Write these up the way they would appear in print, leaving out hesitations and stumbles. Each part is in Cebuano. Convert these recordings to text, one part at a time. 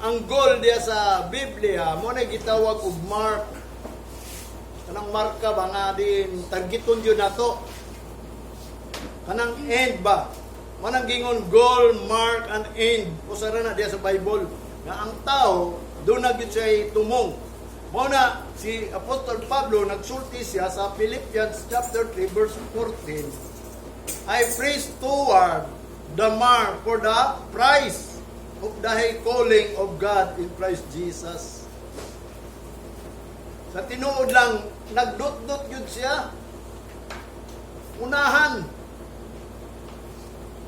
Ang goal diya sa Biblia mo na gitawag og mark. Kanang marka ba nga din targeton yun nato. Kanang end ba? Manang gingon goal, mark, and end. Usa ra na diya sa Bible. Nga ang tao, doon na gyud siya tumong. Mao na si Apostol Pablo, nagsulti siya sa Philippians chapter 3 verse 14. "I press toward the mark for the prize of the high calling of God in Christ Jesus." Sa tinuod lang, nagdut-dut yun siya. Unahan.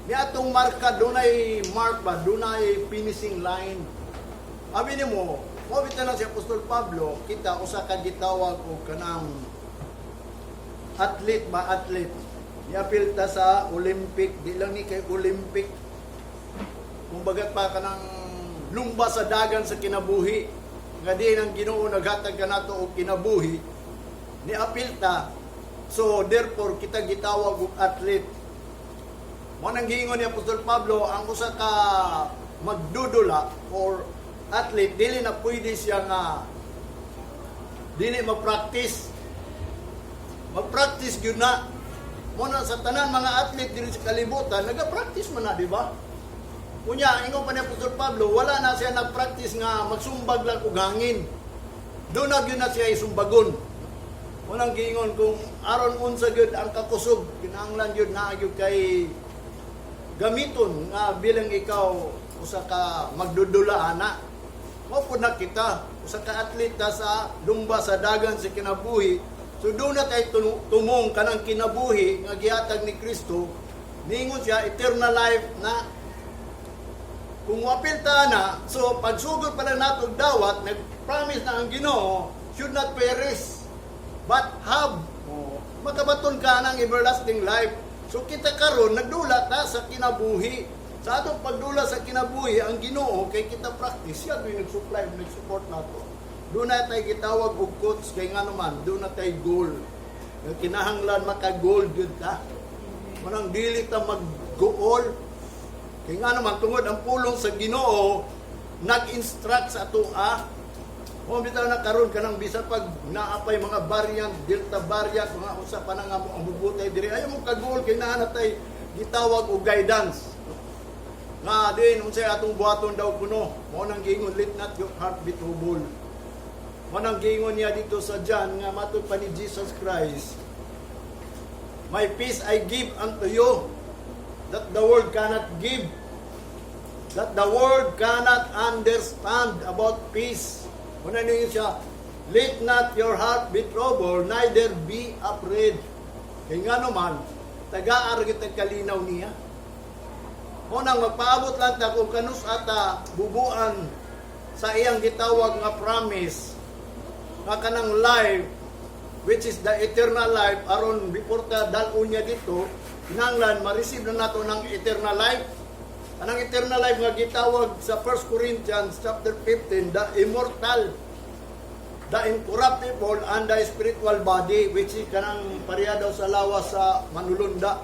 Ni atong marka, dunay mark ba, dunay finishing line. Abi nimo, mo bitaw na si Apostol Pablo, kita usa ka gitawag og kanang athlete ba, athlete. Niapil ta sa Olympic, di lang ni kay Olympic. Kumbaga pa kanang lumba sa dagan sa kinabuhi nga di ang Ginoo naghatag kanato og kinabuhi, ni apil ta. So therefore kita gitawag og athlete. Mo nang giingon ni Apostol Pablo, ang usa ka magdudula or athlete, dili na pwede siya nga dili mag-practice. Mag-practice gyud na. Mo na sa tanan mga athlete diri sa kalibutan, naga-practice man na, di ba? Unya, ingon pa ni Apostol Pablo, wala na siya nag-practice nga magsumbag lang og hangin. Doon na gyud na siya isumbagon. Walang giingon kung aron unsa gyud ang kakusog, kinahanglan gyud na gyud kay gamiton nga bilang ikaw usa ka magdudula ana. Mao pud na kita, usa ka atleta sa lumba sa dagan sa kinabuhi. So doon na tayo tumong kanang kinabuhi nga gihatag ni Kristo. Ningon siya, eternal life na. Kung wapil ta na, so pagsugod pa lang nato dawat, nag-promise na ang Ginoo, should not perish, but have. Oh, makabaton ka ng everlasting life. So kita karon nagdula ta sa kinabuhi. Sa atong pagdula sa kinabuhi, ang Ginoo kay kita practice, siya yung nag-supply, nag-support nato. Doon na tayo gitawag og coach kay nga naman, doon na tayo goal. Nga kinahanglan maka-goal gyud ta. Manang dili ta mag-goal. Kay nga naman tungod ang pulong sa Ginoo nag-instruct sa atoa. Mo bitaw na karon kanang bisan pag naapay mga variant, Delta variant, mga usa pa na nga mo ang bubutay diri. Ayaw mo kagol kay naa na tay gitawag og guidance. Nga din unsay atong buhaton daw kuno. Mo nang giingon, "Let not your heart be troubled." Mo nang giingon niya dito sa John nga matud pa ni Jesus Christ, "My peace I give unto you, that the world cannot give, that the world cannot understand about peace." Muna niyo siya, "Let not your heart be troubled, neither be afraid." Kaya nga naman, tagaan kita kalinaw niya. Mo nang magpaabot lang ta kung kanus ata bubuan sa iyang gitawag nga promise nga kanang life, which is the eternal life. Aron before ta dal-on niya dito, kinahanglan ma-receive na nato ng eternal life. Anang eternal life nga gitawag sa 1 Corinthians chapter 15, the immortal, the incorruptible and the spiritual body, which is kanang pareha daw sa lawas sa manulunda,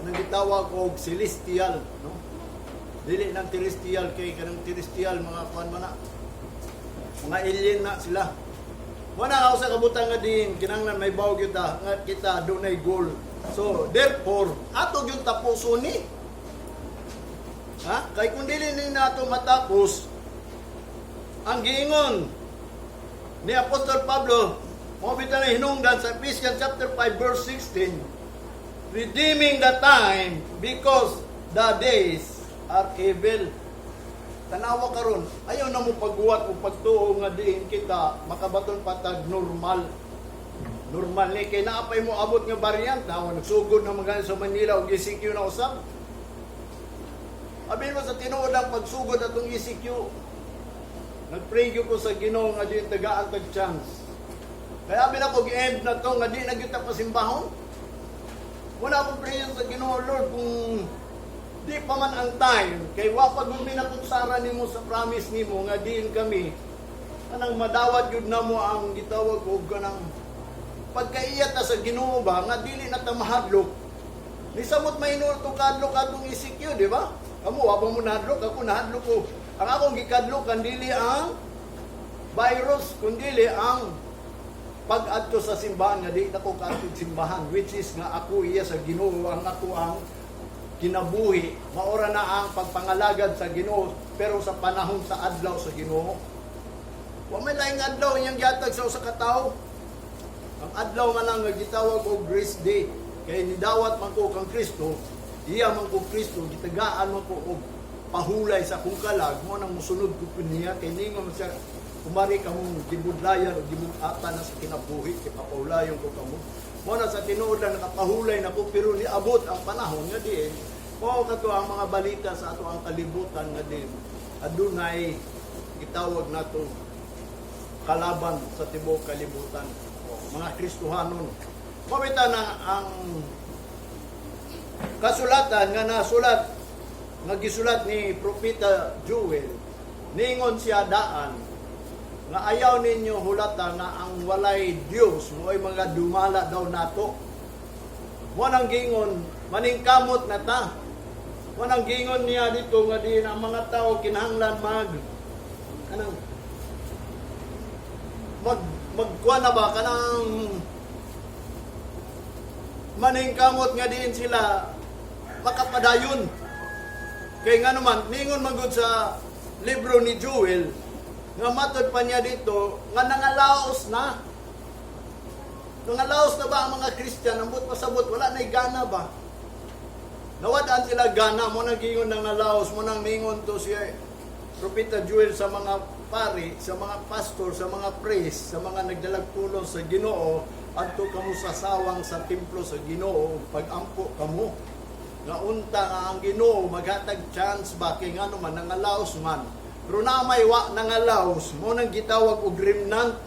anang gitawag og celestial, no? Dili nang terrestrial, kay kanang terrestrial mga kuan man na, mga alien na sila. Wala nga sa kabutang nga din kinahanglan may baw gyud ta nga kita dunay goal. So therefore ato gyud tapuson ni. Ha? Kay kung dili ni nato matapos, ang giingon ni Apostol Pablo, mo bitaw na hinungdan sa Ephesians chapter 5 verse 16, "redeeming the time because the days are evil." Tanawa karon, ayaw na mo pagguwat o pagtuo nga diin kita makabaton patag normal. Normal ni kay naapay mo abot nga variant na nagsugod na mga sa Manila og ECQ na usab. Abi mo sa tinuod ang pagsugod atong ECQ. Nagpray gyud ko sa Ginoo nga di tagaan tag chance. Kaya abi na ko gi-end na to nga di na gyud ta pasimbahon. Wala akong prayer sa Ginoo, "Lord, kung di pa man ang time, kay wa pa gud mi nakutsara nimo sa promise nimo nga diin kami kanang madawat gyud namo ang gitawag og kanang pagkaiya ta sa Ginoo ba nga dili na ta mahadlok." Ni samot may to kadlok atong ECQ, di ba? Kamo wa pa mo nahadlok, ako nahadlok ko. Ang akong gikadlukan dili ang virus, kundili ang pag-adto sa simbahan nga di na ko kaadto simbahan, which is nga ako iya sa Ginoo. Ang ako ang kinabuhi maora na ang pagpangalagad sa Ginoo, pero sa panahon sa adlaw sa Ginoo, wa may laing adlaw iyang gihatag sa usa ka tawo. Ang adlaw man lang nga gitawag og Grace Day, kay nidawat man ko kang Kristo, iya man ko Kristo, gitagaan man ko og pahulay sa akong kalag. Mo nang musunod ko niya kay ningon man siya, "Kumari kamong gibudlayan o gibugatan na sa kinabuhi kay papahulayon ko kamo." Mo na sa tinuod lang nakapahulay na ko, pero niabot ang panahon nga diin mao kato ang mga balita sa ato ang kalibutan nga din adunay gitawag nato kalaban sa tibuok kalibutan. O, mga Kristohanon. Pamita na ang kasulatan nga nasulat, nga gisulat ni Propeta Joel, ningon siya daan nga ayaw ninyo hulata nga ang walay Dios mo'y mga dumala daw nato. Mo nang gingon, maningkamot na ta. Mo nang gingon niya dito nga di ang mga tao kinahanglan mag kanang magkuha na ba, kanang maningkamot nga diin sila makapadayon. Kay nga naman, ningon magud sa libro ni Joel, nga matod pa niya dito, nga nangalaos na. Nangalaos na ba ang mga Christian, ambot pasabot, wala na'y gana ba? Nawadaan sila gana, mo nang gingon nangalaos, mo nang ningon to siya, Propeta Joel, sa mga pari, sa mga pastor, sa mga priest, sa mga nagdalag pulong sa Ginoo, adto kamo sa sawang sa templo sa Ginoo, pagampo kamo. Nga unta nga ang Ginoo maghatag chance ba, kay ngano man nangalaos man. Pero na may wa nangalaos, mo nang gitawag og remnant.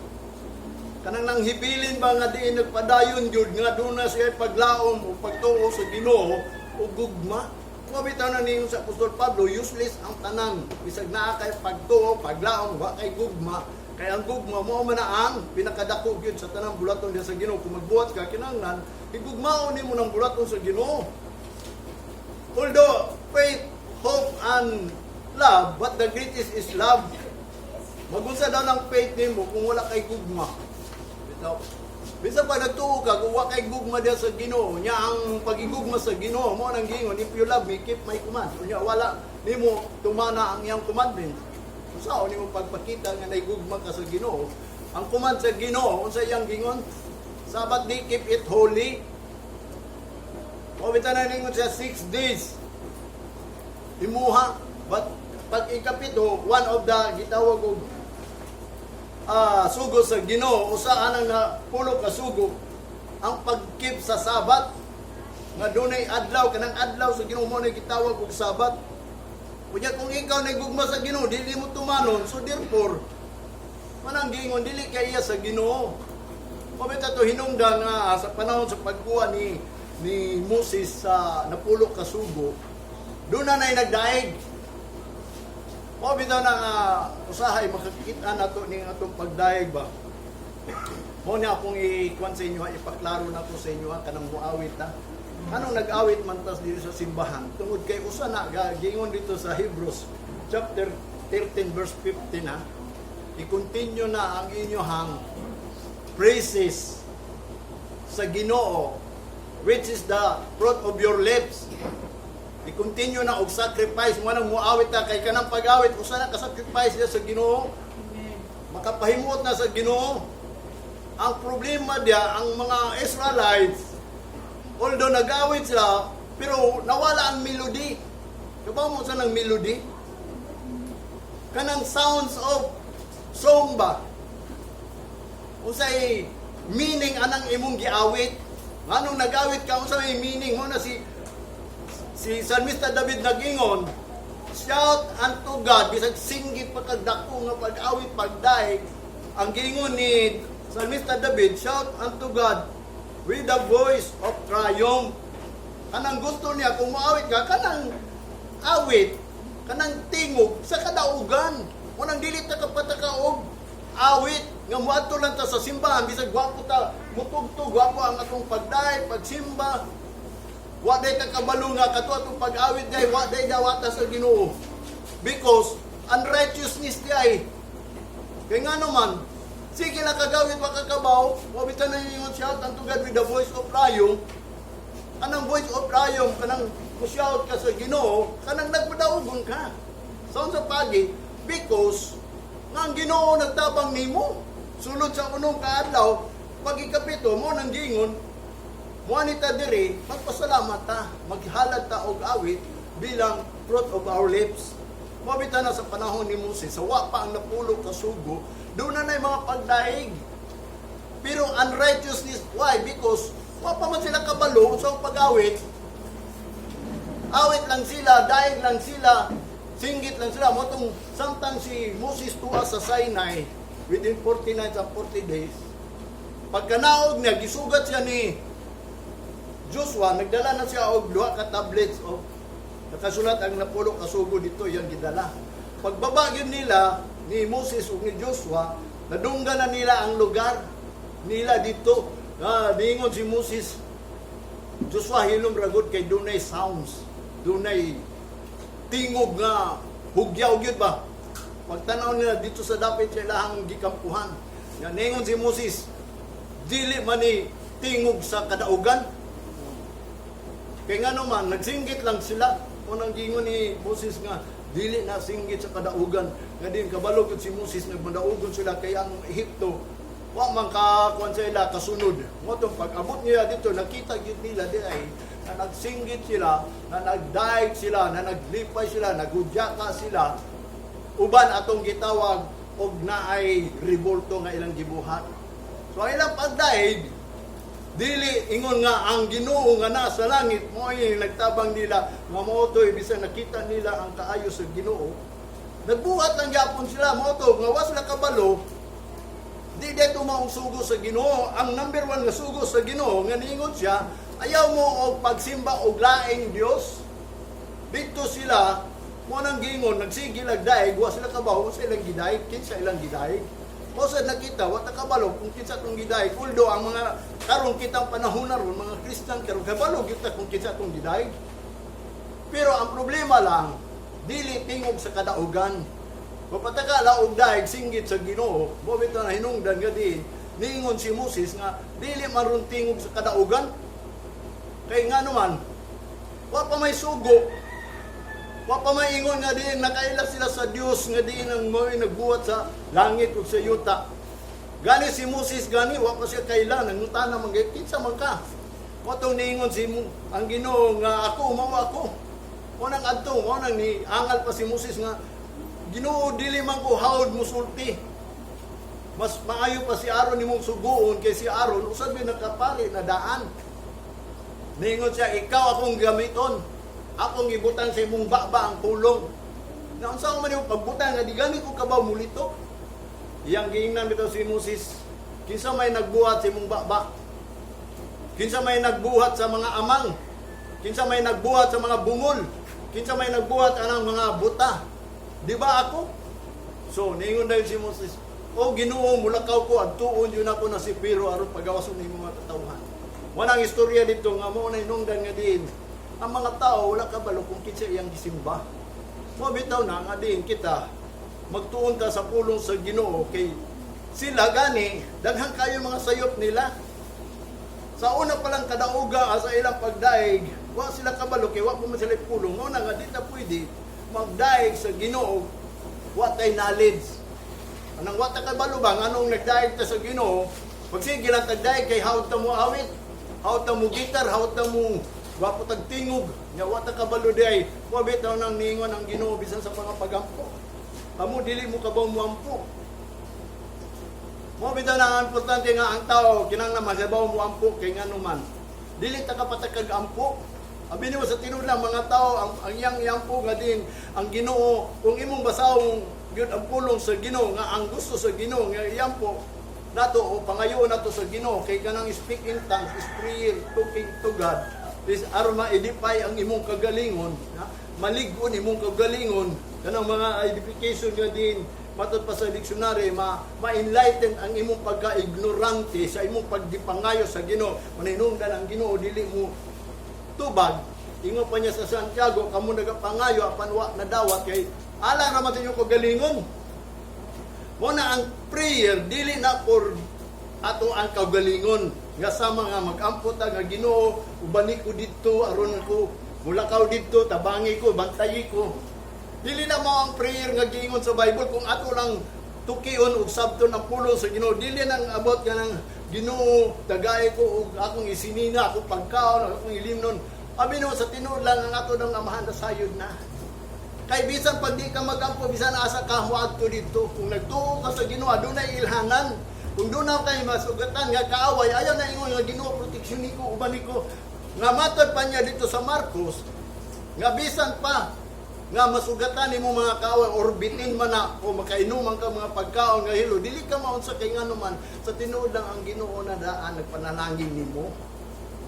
Kanang nang hibilin ba nga diin nagpadayon gyud nga duna siya paglaom o pagtuo sa Ginoo o gugma. Kung bitaw na ninyo sa Apostol Pablo, useless ang tanan. Bisag naa kay pagtuo, paglaom, wa kay gugma. Kay ang gugma mo man na ang pinakadako gyud sa tanang bulaton diya sa Ginoo. Kung magbuhat ka, kinahanglan higugmaon nimo ng bulaton sa Ginoo. Although faith, hope, and love, but the greatest is love. Magunsa daw ng faith nimo kung wala kay gugma? Bitaw. Bisan pa nagtuo ka, kung wa kay gugma diya sa Ginoo, nya ang pagigugma sa Ginoo mo nang gingon, "If you love me, keep my command." Unya wala nimo tumana ang iyang commandment. Unsa nimo pagpakita nga naigugma ka sa Ginoo? Ang command sa Ginoo, unsa iyang gingon? Sabbath day, keep it holy. O bitaw na ningon siya 6 days imuha, but pag ikapito, one of the gitawag og sugo sa Ginoo, usa anang na pulo ka sugo, ang pag-keep sa Sabat nga dunay adlaw, kanang adlaw sa Ginoo mo na gitawag og Sabat. Unya kung ikaw naigugma sa Ginoo, dili mo tumanon, so therefore manang gingon dili kay iya sa Ginoo. Pabita to hinungdan nga sa panahon sa pagkuha ni Moses sa napulo ka sugo, doon na na'y nagdaig. O bitaw na nga usahay makakita nato ning atong pagdaig ba. Mo niya akong i-kuan sa inyo, ha, ipaklaro na ko sa inyo, ha, kanang muawit ha. Anong nag-awit man tas dito sa simbahan? Tungod kay usa na gingon dito sa Hebrews chapter 13 verse 15 ha. I-continue na ang inyong praises sa Ginoo, which is the fruit of your lips. I-continue na og sacrifice mo nang muawit ta, kay kanang pag-awit usa na ka sacrifice niya sa Ginoo. Amen. Makapahimuot na sa Ginoo. Ang problema diya, ang mga Israelites, although nag-awit sila, pero nawala ang melody. Kabaw mo sa nang melody? Kanang sounds of song ba? Unsay meaning anang imong giawit? Nganong nag-awit ka, unsa may meaning mo na si Salmista David nagingon, "Shout unto God," bisag singgit pa kag dako nga pag-awit, pagdaig. Ang gingon ni Salmista David, "Shout unto God with the voice of triumph." Kanang gusto niya, kung moawit ka, kanang awit, kanang tingog sa kadaugan. Unang dili ta kapataka og awit nga moadto lang ta sa simbahan, bisag gwapo ta mutugtog, gwapo ang atong pagdaig, pagsimba. Wa day ka kabalo nga kato atong pag-awit day wa day dawata sa Ginoo. Because Unrighteousness di ay. Kay nga naman, sige lang kagawit wa kakabaw, wa bitan na ingon, "Shout unto God with the voice of triumph." Kanang voice of triumph, kanang mo-shout ka sa Ginoo, kanang nagpadaugon ka. Sa unsa pagi? Because nga ang Ginoo nagtabang nimo. Sulod sa unong kaadlaw, pag ikapito mo nang giingon, mo ani ta diri, magpasalamat ta, maghalad ta og awit bilang fruit of our lips. Mo bitaw na sa panahon ni Moses, sa wa pa ang napulo ka sugo, doon na mga pagdaig. Pero unrighteousness, why? Because wa pa man sila kabalo sa pag-awit. Awit lang sila, daig lang sila, singgit lang sila. Mo tong samtang si Moses tuwa sa Sinai, within 40 nights and 40 days, pagkanaog niya, gisugat siya ni Joshua, nagdala na siya og duha ka tablets of nakasulat ang napulo ka sugo dito, yang gidala. Pagbaba gyud nila ni Moses ug ni Joshua, nadunggan na nila ang lugar nila dito. Ah, niingon si Moses, "Joshua, hilom ra gud kay dunay sounds, dunay tingog nga hugyaw gyud ba." Pagtanaw nila dito sa dapit sa ilahang gikampuhan. Nga ningon si Moses, "Dili man ni tingog sa kadaugan." Kay nga naman, nagsinggit lang sila. Unang gingon ni Moses nga, "Dili na singgit sa kadaugan." Nga din, kabalo gyud si Moses, nagmadaugon sila kay ang Ehipto, wa man kakuan sa ila kasunod. Mo tong pag-abot niya dito, nakita gyud nila di ay na nagsinggit sila, na nagdaig sila, na naglipay sila, naghudyaka sila, uban atong gitawag og naay revolto nga ilang gibuhat. So ang ilang pagdaig, dili ingon nga ang Ginoo nga nasa langit mo ay nagtabang nila nga mao to. Bisan nakita nila ang kaayo sa Ginoo, nagbuhat lang gyapon sila. Mao to nga wa sila kabalo, di dito maong sugo sa Ginoo. Ang number one nga sugo sa Ginoo nga niingon siya, "Ayaw mo og pagsimba og laing Dios." Dito sila mo nang gingon, nagsige lag daig, wa sila kabaw sa ilang gidaig, kinsa ilang gidaig. Mo sa nakita, wa ta kabalo kung kinsa atong gidaig. Although ang mga karon kitang panahon na ron, mga Christian karon, kabalo kita kung kinsa atong gidaig. Pero ang problema lang, dili tingog sa kadaugan. Mapataka la og daig singgit sa Ginoo, mo bitaw na hinungdan nga di niingon si Moses nga dili man ron tingog sa kadaugan. Kay nga naman, wa pa may sugo. Wa pa may ingon nga diin nakaila sila sa Dios nga diin ang mo'y nagbuhat sa langit ug sa yuta. Gani si Moses gani wa pa siya kaila, nangutana man gay, "Kinsa man ka?" Mo tong niingon si ang Ginoo nga, "Ako mao ako." Mo nang adto mo nang ni angal pa si Moses nga, "Ginoo, dili man ko hawod musulti. Mas maayo pa si Aaron nimong suguon kay si Aaron usab gyud nakapari na daan." Niingon siya, "Ikaw akong gamiton. Akong ibutang sa imong baba ang pulong." Na unsa man yung pagbutang nga di gani ko kabaw mulito? Iyang giingnan bitaw si Moses, "Kinsa may nagbuhat sa imong baba? Kinsa may nagbuhat sa mga amang? Kinsa may nagbuhat sa mga bungol? Kinsa may nagbuhat anang mga buta? Di ba ako?" So, niingon dayon si Moses, "O Ginoo, mulakaw ko, adtuon yun ako na si Pero aron pagawason nimo mga katawhan." Walang istorya dito nga mo na hinungdan nga din ang mga tao wala kabalo kung kinsa iyang gisimba. Mo bitaw na nga din kita magtuon ta sa pulong sa Ginoo kay sila gani daghan kayo mga sayop nila. Sa una pa lang kadauga sa ilang pagdaig, wa sila kabalo kay wa pa man sila pulong. Mo na nga di ta pwede magdaig sa Ginoo wa tay knowledge. Anang wa ta kabalo ba nganong nagdaig ta sa Ginoo? Pagsige lang tagdaig kay hawod ta mo awit, hawod ta mo gitar, hawod ta mo gwapo tag tingog. Nya wa ta kabalo di ay wa bitaw nang niingon ang Ginoo bisan sa mga pagampo. Kamo dili mo kabaw mo ampo. Mo bitaw na ang importante nga ang tao kinahanglan masabaw mo ampo kay ngano man. Dili ta kapatakag ampo. Abi nimo sa tinuod lang mga tao ang iyang yampo nga din ang Ginoo, kung imong basahon gyud ang pulong sa Ginoo nga ang gusto sa Ginoo nga iyampo nato o pangayoon nato sa Ginoo, kay kanang speak in tongues is prayer, talking to God, is aron ma-edify ang imong kagalingon, ha? Malig-on imong kagalingon. Kanang mga edification nga din matod pa sa dictionary, ma ma-enlighten ang imong pagka-ignorante sa imong pagdipangayo sa Ginoo. Maninungdan ang Ginoo dili mo tubag. Ingon pa niya sa Santiago, "Kamo nagapangayo apan wa nadawat kay Alang ra man sa inyong kagalingon. Mo na ang prayer dili na for ato ang kaugalingon nga sama nga mag-ampo ta nga, "Ginoo, ubani ko didto aron ko mulakaw didto, tabangi ko, bantayi ko." Dili na mo ang prayer nga giingon sa Bible. Kung ato lang tukion ug sabton ang pulong sa Ginoo, dili nang abot ka ng "Ginoo, tagay ko og akong isinina, akong pagkaon, akong ilimnon." Abi no, sa tinuod lang, ang ato ng Amahan na sayod na. Kay bisan pag di ka magampo, bisan asa ka moadto didto, kung nagtuo ka sa Ginoo, adunay ilhanan. Kung doon kay masugatan nga kaaway, ayaw na ingon nga, "Ginoo, proteksyon niko, uban niko." Nga matod pa niya dito sa Marcos, nga bisan pa nga masugatan nimo mga kaaway or bitin man na o makainuman ka mga pagkaon nga hilo, dili ka maunsa kay ngano man, sa tinuod lang ang Ginoo na daan nagpanalangin nimo.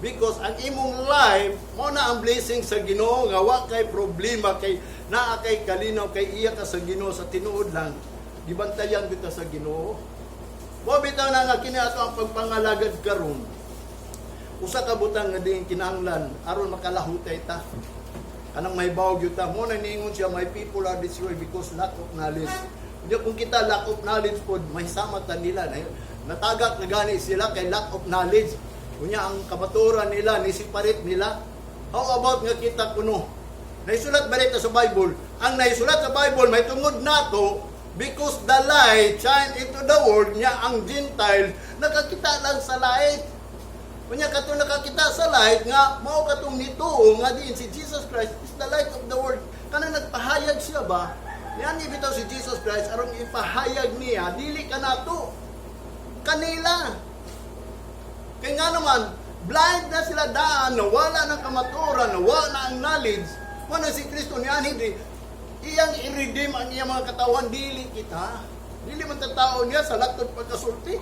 Because ang imong life, mo na ang blessing sa Ginoo nga wa kay problema kay naa kay kalinaw kay iya ka sa Ginoo. Sa tinuod lang, gibantayan kita sa Ginoo. Mo bitaw na nga kini ato ang pagpangalagad karon. Usa ka butang nga diin kinahanglan aron makalahutay ta. Kanang may bawog gyud ta. Mo na niingon siya, "My people are destroyed because lack of knowledge." Hindi kung kita lack of knowledge pod, may sama ta nila. Natagak na gani sila kay lack of knowledge. Unya ang kamaturan nila, ni-separate nila. How about nga kita kuno? Naisulat ba rito sa Bible? Ang naisulat sa Bible, may tungod nato, because the light shine into the world niya, ang Gentile, nakakita lang sa light. Unya katong nakakita sa light nga mao katong nituo nga diin si Jesus Christ is the light of the world. Kanang nagpahayag siya ba? Yan bitaw si Jesus Christ aron ipahayag niya dili kanato, kanila. Kay nga naman, blind na sila daan, nawala ng kamaturan, nawala na ang knowledge. Mao si Kristo niya hindi iyang i-redeem ang iyang mga katawan, dili kita. Dili man ta tao niya sa latod pagkasulti.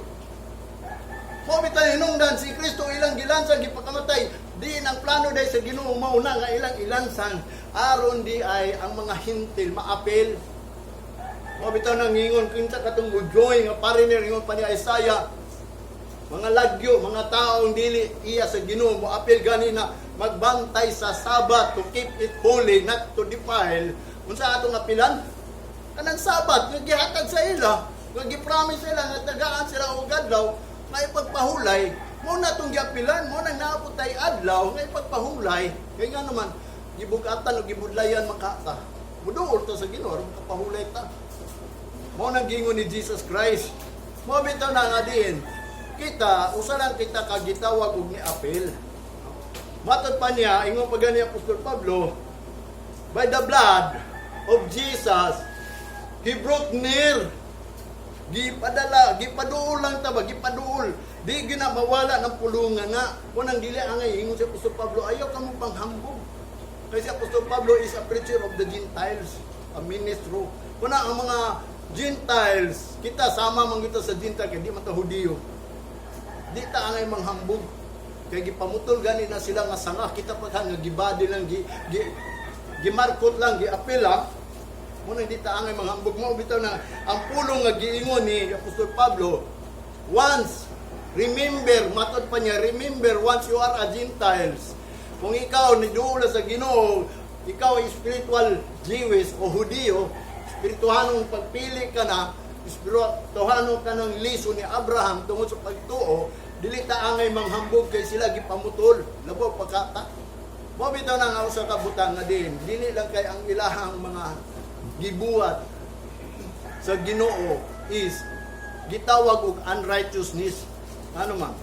Mo bitaw hinungdan si Kristo ilang gilansang, gipakamatay. Diin ang plano dahil sa Ginoo mauna nga ilang ilansang aron di ay ang mga Hentil maapil. Mo bitaw nang ingon kinsa katong mo join nga foreigner, ingon pa ni Isaiah, mga lagyo, mga taong dili iya sa Ginoo mo apil gani na magbantay sa Sabat, to keep it holy, not to defile. Unsa atong apilan? Kanang Sabat nga gihatag sa ila, nga gi-promise sila nga tagaan sila og adlaw nga ipagpahulay. Mo na tong giapilan, mo nang naabot tay adlaw nga ipagpahulay. Kay nga naman, gibugatan o gibudlayan man ka ta. Muduol ta sa Ginoo aron makapahulay ta. Mo nang gingon ni Jesus Christ. Mo bitaw na nga diin kita, usa lang kita ka gitawag og ni apel. Matod pa niya, ingon pa gani Apostol Pablo, by the blood of Jesus, He brought near. Gipadala, gipaduol lang ta ba, gipaduol. Di gina mawala ng pulungan na. Kunang dili angay, ingon si Apostol Pablo, ayaw ka mo panghambog. Kasi Apostol Pablo is a preacher of the Gentiles, a ministro. Kuna ang mga Gentiles, kita sama man kita sa Gentile, kay di man ta Hudiyo. Di ta angay manghambog. Kay gipamutol gani na sila nga sanga, kita pa nga gibadi lang, gimarkot lang, giapil lang. Muna di ta angay manghambog. Mo bitaw na ang pulong nga giingon ni Apostol Pablo, once remember, matod pa niya, remember once you are a Gentiles. Kung ikaw niduol sa Ginoo, ikaw ay spiritual Jewish o Hudiyo, espirituhanong pagpili ka na, espirituhanong ka ng liso ni Abraham tungod sa pagtuo, dili ta angay manghambog kay sila gipamutol, labaw pagkata. Mo bitaw na nga usa ka butang nga din, dili lang kay ang ilahang mga gibuhat sa Ginoo is gitawag og unrighteousness. Ano man?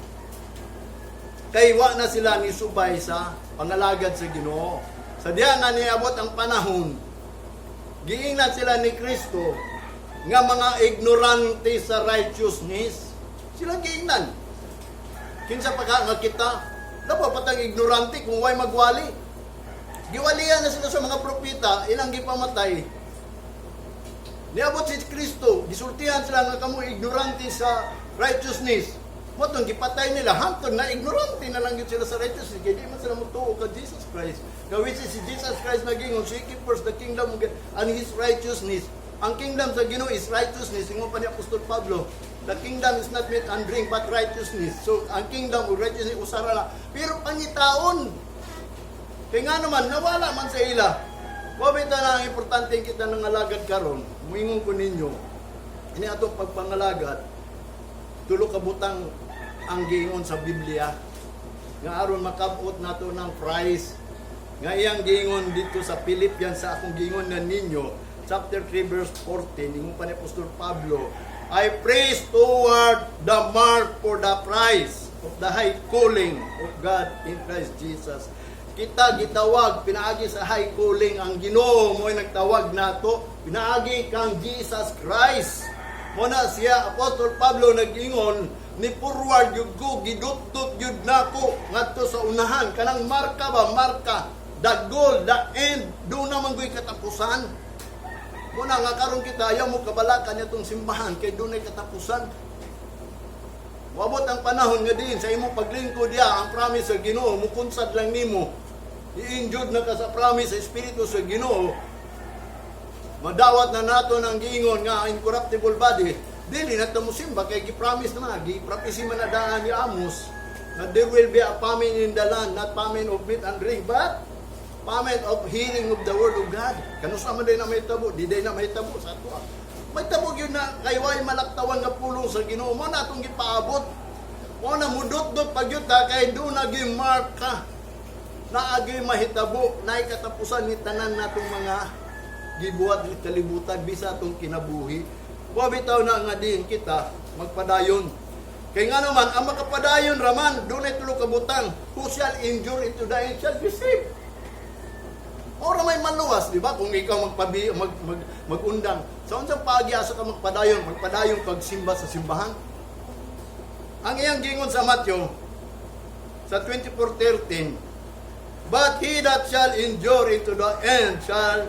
Kay wa na sila ni subay sa pangalagad sa Ginoo. Sa diha nga niabot ang panahon, giingnan sila ni Kristo nga mga ignorante sa righteousness. Sila giingnan. Kinsa pa ka nga kita, labaw patang ignorante kung way magwali. Giwalian na sila sa mga propeta, ilang gipamatay. Niabot si Kristo, gisultihan sila nga kamo ignorante sa righteousness. Mo tong gipatay nila hangtod na ignorante na lang gyud sila sa righteousness kay di man sila motuo ka Jesus Christ. Nga which is si Jesus Christ nagingon, "Seek ye first the kingdom of God and His righteousness." Ang kingdom sa Ginoo is righteousness. Ingon pa ni Apostol Pablo, "The kingdom is not meat and drink but righteousness." So ang kingdom of righteousness usara lang. Pero pangitaon. Kay nga naman nawala man sa ila. Mao bitaw na ang importante kita ng alagad karon, muingon ko ninyo, ini atong pagpangalagad, tulo ka butang ang giingon sa Biblia nga aron makabot nato ng prize nga iyang giingon dito sa Philippians, sa akong giingon na ninyo, chapter 3 verse 14. Ingon pa ni Apostol Pablo, "I press toward the mark for the prize of the high calling of God in Christ Jesus." Kita gitawag pinaagi sa high calling. Ang Ginoo mo nagtawag nato pinaagi kang Jesus Christ. Mo na siya Apostol Pablo nag-ingon, ni forward gyud ko, gidutdot gyud nako ngadto sa unahan kanang marka ba, marka, the goal, the end. Do na man goy katapusan. Mo na nga karon kita ayaw mo kabalakan itong simbahan kay dunay katapusan. Moabot ang panahon nga diin sa imong paglingkod diya, ang promise sa Ginoo mukunsad lang nimo. I-injured na ka sa promise sa Espiritu sa Ginoo. Madawat na nato ng giingon nga incorruptible body. Dili na ta mosimba kay gi-promise naman, gi-prophecy man na daan ni Amos na there will be a famine in the land, not famine of meat and drink, but famine of hearing of the word of God. Kanusa man din na may tabo, di day na may tabo sa ato. May tabo yun na kay way malaktawan nga pulong sa Ginoo mo na atong gipaabot. Mo na mudot-dot pagyud ta kay do na gyud mark ka. Naagay mahitabo, naay katapusan ni tanan natong mga gibuhat ni kalibutan bisa atong kinabuhi. Wa bitaw na nga din kita magpadayon. Kay nga naman, ang makapadayon raman, dunay tulo ka butang. Who shall endure into the end shall be saved. Ora may maluwas, di ba? Kung ikaw magpabi, mag, mag, magundang. Sa unsang paagi asa ka magpadayon? Magpadayon kag simba sa simbahan. Ang iyang gingon sa Matthew sa 24:13, "But he that shall endure into the end shall,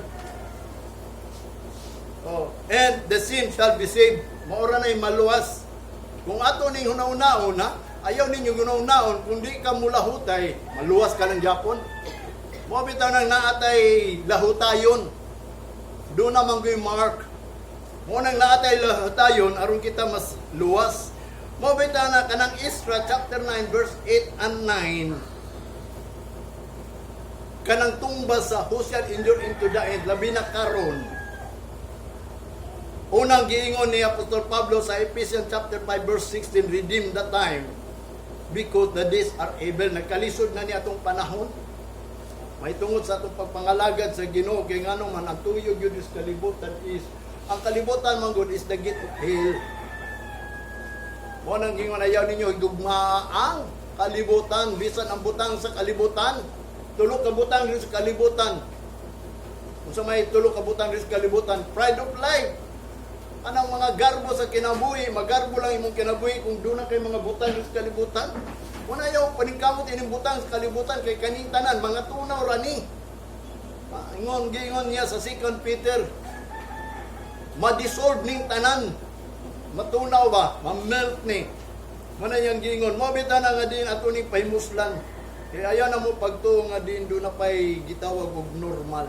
oh, and the same shall be saved." Maura na'y maluwas. Kung ato ning hunahunaon, ha, ayaw ninyo hunahunaon, kung di ka mulahutay, maluwas ka lang gyapon. Mo bitaw nang naatay lahutayon. Doon naman ko'y mark. Mo nang naatay lahutayon, aron kita mas luwas. Mo bitaw na kanang Ezra chapter 9 verse 8 and 9, kanang tumbas sa who shall endure into the end, labi na karon. Unang giingon ni Apostol Pablo sa Ephesians chapter 5 verse 16, "Redeem the time because the days are evil." Nagkalisod na ni atong panahon. May tungod sa atong pagpangalagad sa Ginoo kay ngano man ang tuyog yun is kalibutan is ang kalibutan man gud is the gate of hell. Mo nang gingon, ayaw ninyo gugma ang kalibutan bisan ang butang sa kalibutan. Tulo ka butang diri sa kalibutan. Unsa may tulo ka butang diri sa kalibutan? Pride of life. Anang mga garbo sa kinabuhi, magarbo lang imong kinabuhi kung doon na kay mga butang diri sa kalibutan. Muna ayaw paningkamot ining butang sa kalibutan kay kaning tanan mga tunaw rani. Ingon giingon niya sa 2 Peter, ma-dissolve ning tanan. Matunaw ba? Ma-melt ni. Mana yang giingon, mo bitaw na nga din ato ning pahimuslan. Kaya ayaw na mo pagtuo nga din do na pay gitawag og normal.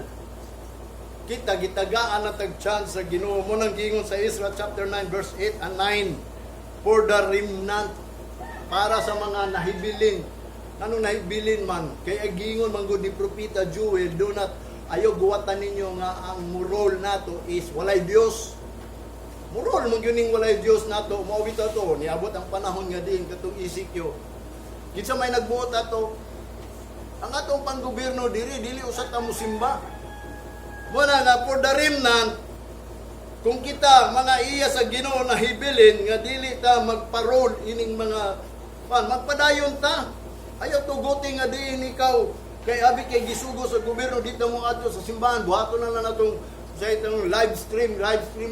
Kita gitagaan na tag chance sa Ginoo. Mo nang giingon sa Ezra chapter 9 verse 8 and 9, for the remnant, para sa mga nahibilin. Anong nahibilin man? Kay giingon man gud ni Propeta Joel, do not, ayaw guwatan ninyo nga ang moral nato is walay Dios. Moral man gyud ning walay Dios nato. Mao bitaw to niabot ang panahon nga din katong ECQ. Kinsa may nagbuot ato? Ang atong panggobyerno diri dili usa ka musimba. Mo na nga for the remnant, kung kita mga iya sa Ginoo na hibilin nga dili ta magparol ining mga pan, magpadayon ta. Ayaw tuguti nga diin ikaw kay abi kay gisugo sa gobyerno dito mo adto sa simbahan, buhaton na lang natong sa itong live stream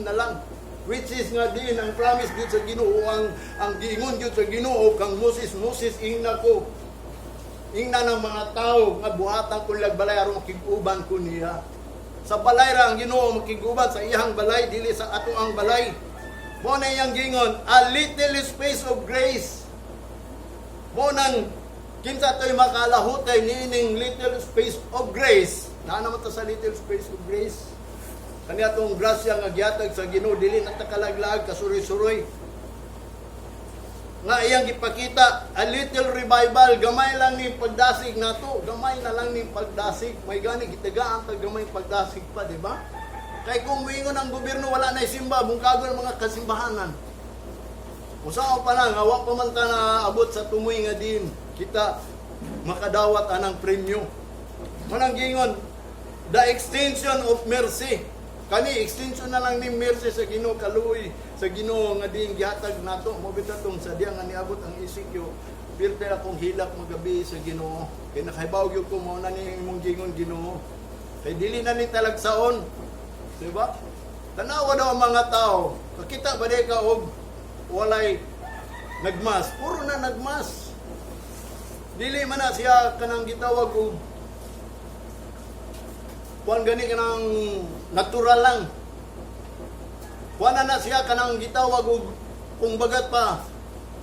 na lang, which is nga din ang promise gyud sa Ginoo, ang giingon gyud sa Ginoo kang Moses, "Moses, ingna ko, ingna ng mga tao nga buhatan ko lag balay aron makig-uban ko niya." Sa balay ra ang Ginoo makig-uban, sa iyang balay, dili sa ato ang balay. Mo na iyang gingon, a little space of grace. Mo nang kinsa to'y makalahutay niining little space of grace. Naa naman ta sa little space of grace. Kaniya tong grasya nga gihatag sa Ginoo, dili na ta kalaglaag kasuroy-suroy. Nga iyang gipakita, a little revival, gamay lang ni pagdasig nato, gamay na lang ni pagdasig. May gani gitagaan tag gamay pagdasig pa, di ba? Kay kung moingon ang gobyerno wala na simba, bungkagon ang mga kasimbahanan. Usaw pa lang, wa pa man ta naabot sa tumoy nga din kita makadawat anang premyo. Manang gingon, the extension of mercy. Kani extension na lang ni mercy sa Ginoo, kaluoy sa Ginoo nga din gihatag nato. Mo bitaw tong sa diya nga niabot ang ECQ. Pirte akong hilak magabi sa Ginoo. Kay nakahibaw gyud ko mao na ni imong gingon, Ginoo. Kay dili na ni talagsaon. Diba? Tanawa daw ang mga tao. Kakita ba di ka og walay nagmas? Puro na nagmas. Dili man na siya kanang gitawag og kuan gani, kanang natural lang. Kuan na na siya kanang gitawag og kung bagat pa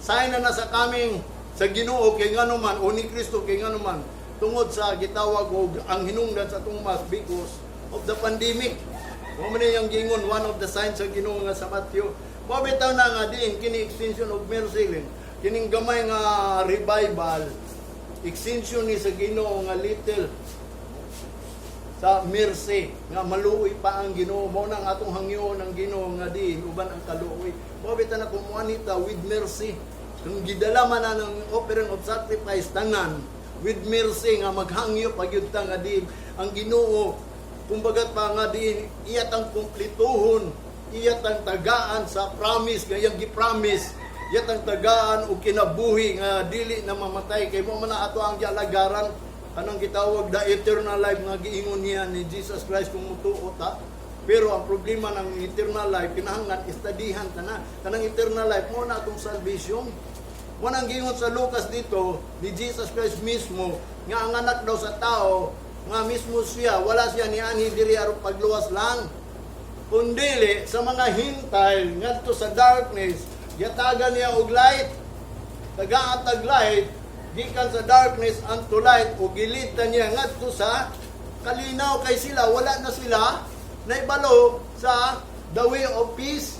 sign na na sa coming sa Ginoo, kay ngano man, o ni Kristo, kay ngano man tungod sa gitawag og ang hinungdan sa atong mask because of the pandemic. Mao man yung gingon, one of the signs sa Ginoo nga sa Matthew. Mao bitaw na nga din kini extension of mercy rin. Kining gamay nga revival, extension ni sa Ginoo nga little sa mercy nga maluoy pa ang Ginoo. Mao nang atong hangyoon ang Ginoo nga diin uban ang kaluoy. Mao bitaw na kumuha nita with mercy, kung gidala man na ng offering of sacrifice tanan with mercy nga maghangyo pagyud ta nga diin ang Ginoo, kumbaga pa nga diin iyat ang kumplituhon, iyat ang tagaan sa promise nga iyang gi-promise, iyat ang tagaan og kinabuhi nga dili na mamatay, kay mo man na ato ang gialagaran kanang gitawag the eternal life nga giingon niya ni Jesus Christ kung mutuo ta. Pero ang problema ng eternal life, kinahanglan istadihan ta na. Kanang eternal life mo na atong salvation. Mo nang giingon sa Lucas dito ni Jesus Christ mismo nga ang anak daw sa tao nga mismo siya, wala siya nianhi diri aron pagluwas lang, kundili sa mga Gentile ngadto sa darkness yatagan niya og light, tagaan tag light gikan sa darkness unto light, ug gilid ta niya ngadto sa kalinaw, kay sila wala na sila naibalo sa the way of peace.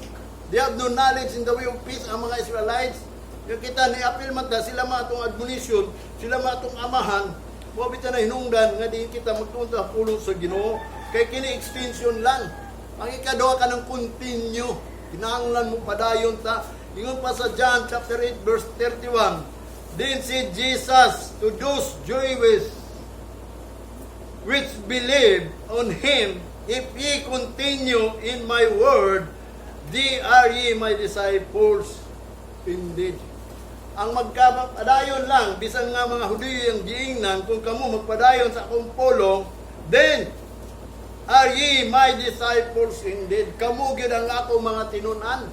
They have no knowledge in the way of peace ang mga Israelites. Yung kita ni apil man ta sila, ma atong admonition, sila ma atong amahan. Wa bitaw na hinungdan nga diin kita magtuon ta pulong sa Ginoo, kay kini extension lang. Ang ikaduha, kanang continue, kinahanglan mo padayon ta. Ingon pa sa John chapter 8 verse 31. Then said Jesus to those Jews which believe on him, "If ye continue in my word, ye are ye my disciples indeed." Ang magkapadayon lang, bisan nga mga Hudiyo yung giingnan, "Kung kamo magpadayon sa akong pulong, then are ye my disciples indeed." Kamo gyud ang ako mga tinun-an.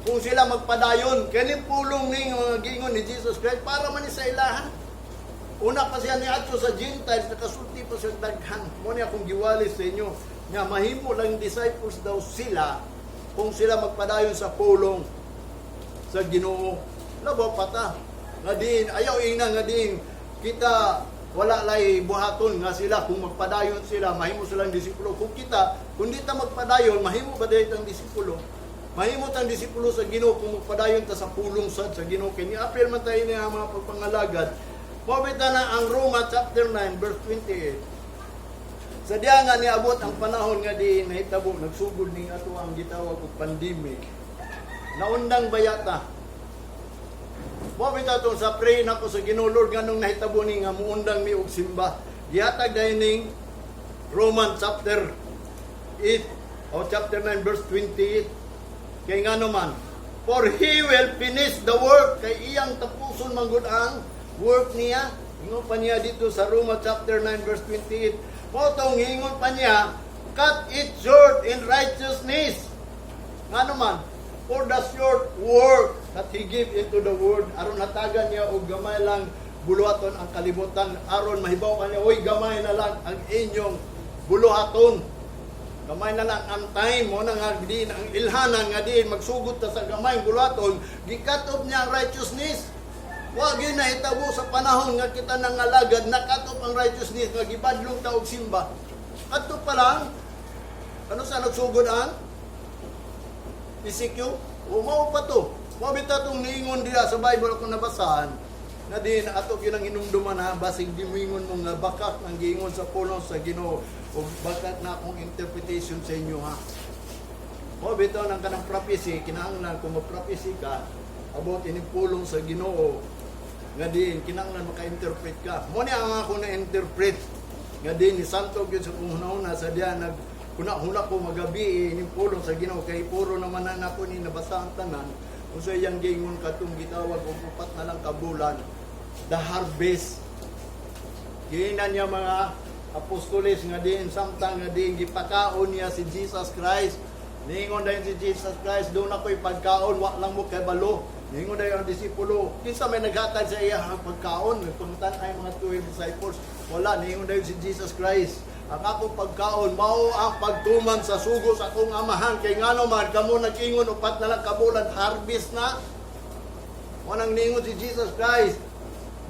Kung sila magpadayon, kini pulong ning mga giingon ni Jesus Christ para man ni sa ilahan. Una pa siya niadto sa Gentiles, nakasulti pa siya daghan. Mo ni akong giwali sa inyo nga mahimo lang disciples daw sila kung sila magpadayon sa pulong sa Ginoo. Labaw pa ta nga diin ayaw ingna nga diin kita wala lay buhaton nga sila kung magpadayon sila mahimo silang disipulo. Kung kita, kung di ta magpadayon, mahimo ba dahil tang disipulo? Mahimo tang disipulo sa Ginoo kung magpadayon ta sa pulong sad sa Ginoo, kay ni-appeal man tayo niya mga pagpangalagad. Mao na ang Roma chapter 9 verse 28. Sa diya nga niabot ang panahon nga di nahitabo, nagsugod ning ato ang gitawag og pandemic. Naundang bayata. Mao bitaw tong sa pray nako sa Ginoo, "Lord, nganong nahitabo ni nga muundang mi og simba?" Gihatag dayon ning Roman chapter 8 o chapter 9 verse 28. Kay ngano man, for he will finish the work, kay iyang tapuson man gud ang work niya. Ingon pa niya dito sa Roma chapter 9 verse 28. Mao tong ingon pa niya, "Cut it short in righteousness." Ngano man, for the short work that he gave into the world, aron hatagan niya og gamay lang buluhaton ang kalibutan, aron mahibaw kanya, "Oy, gamay na lang ang inyong buluhaton. Gamay na lang ang time mo na nga diin ang ilhanan nga diin magsugot ta sa gamay buluhaton." Gi-cut off niya ang righteousness. Wa gyud nahitabo sa panahon nga kita nangalagad, na-cut off ang righteousness nga gibadlong ta og simba. Kadto pa lang, ano sa nagsugod ang ECQ? O mao pa to. Mao bitaw tong niingon diha sa Bible akong nabasahan, na din ato gyud ang hinumduman ha, basig di moingon mo nga bakak ang giingon sa pulong sa Ginoo o bakak na akong interpretation sa inyo ha. Mao bitaw nang kanang prophecy, kinahanglan kung mag-prophecy ka about ining pulong sa Ginoo nga diin kinahanglan maka-interpret ka. Mo ni ang ako na interpret nga diin ni santo gyud sa kong hunahuna sa diya nag huna-huna ko magabi ining pulong sa Ginoo, kay puro naman na nako ni nabasa ang tanan unsa iyang giingon katong gitawag og 4 na lang ka bulan, the harvest. Giingnan niya mga apostoles nga diin samtang nga diin gipakaon niya si Jesus Christ. Niingon dayon si Jesus Christ, "Duna ko'y pagkaon, wa lang mo kabalo." Niingon dayon ang disipulo, "Kinsa may naghatag sa iya ang pagkaon?" Nagpangutan ay mga 12 disciples. "Wala." Niingon dayon si Jesus Christ, "Ang akong pagkaon mao ang pagtuman sa sugo sa akong Amahan." Kay ngano man kamo nag-ingon 4 na lang ka bulan, harvest na. Mo nang niingon si Jesus Christ,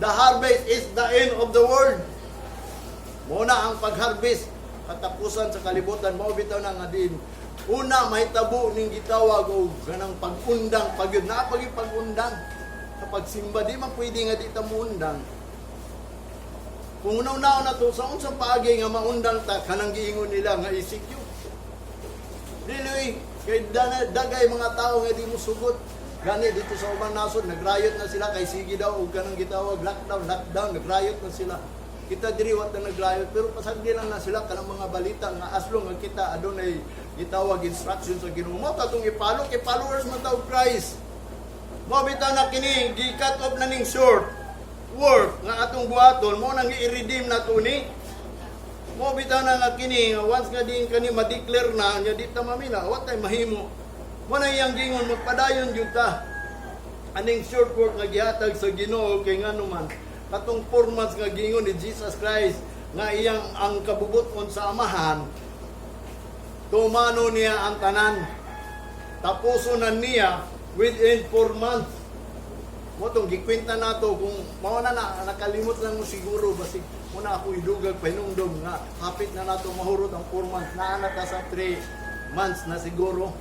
the harvest is the end of the world. Mo na ang pag-harvest, katapusan sa kalibutan. Mao bitaw na nga din una mahitabo ning gitawag og ganang pag-undang pagyud na pag pag-undang sa pagsimba. Di man pwede nga di ta muundang. Kung una-una na to sa unsang paagi nga maundang ta kanang giingon nila nga ECQ? Dili kay dana, dagay mga tao nga di mo sugot. Gani dito sa ubang nasod nagrayot na sila kay sige daw og kanang gitawag lockdown, lockdown, nagrayot na sila. Kita diri wa ta nagrayot, pero pasagdi lang na sila kanang mga balita nga aslong nga kita adunay gitawag instruction sa Ginoo. Mo katong i-follow kay followers man ta og Christ. Mo bitaw na kini gi-cut off na ning short work nga atong buhaton, mo nang i-redeem na to ni. Mo bitaw na nga kini nga once nga din kani ma-declare na nya di ta mamina, wa tay mahimo. Mo na iyang gingon, magpadayon gyud ta aning short work nga gihatag sa Ginoo, kay ngano man katong 4 months nga gingon ni Jesus Christ nga iyang ang kabubut-on sa Amahan, tumano niya ang tanan, tapuso na niya within 4 months. Mo tong gikwenta nato kung mao na na nakalimot lang mo siguro, basig muna ako idugag pahinumdom nga hapit na nato mahurot ang 4 months, naa na ta sa 3 months na siguro,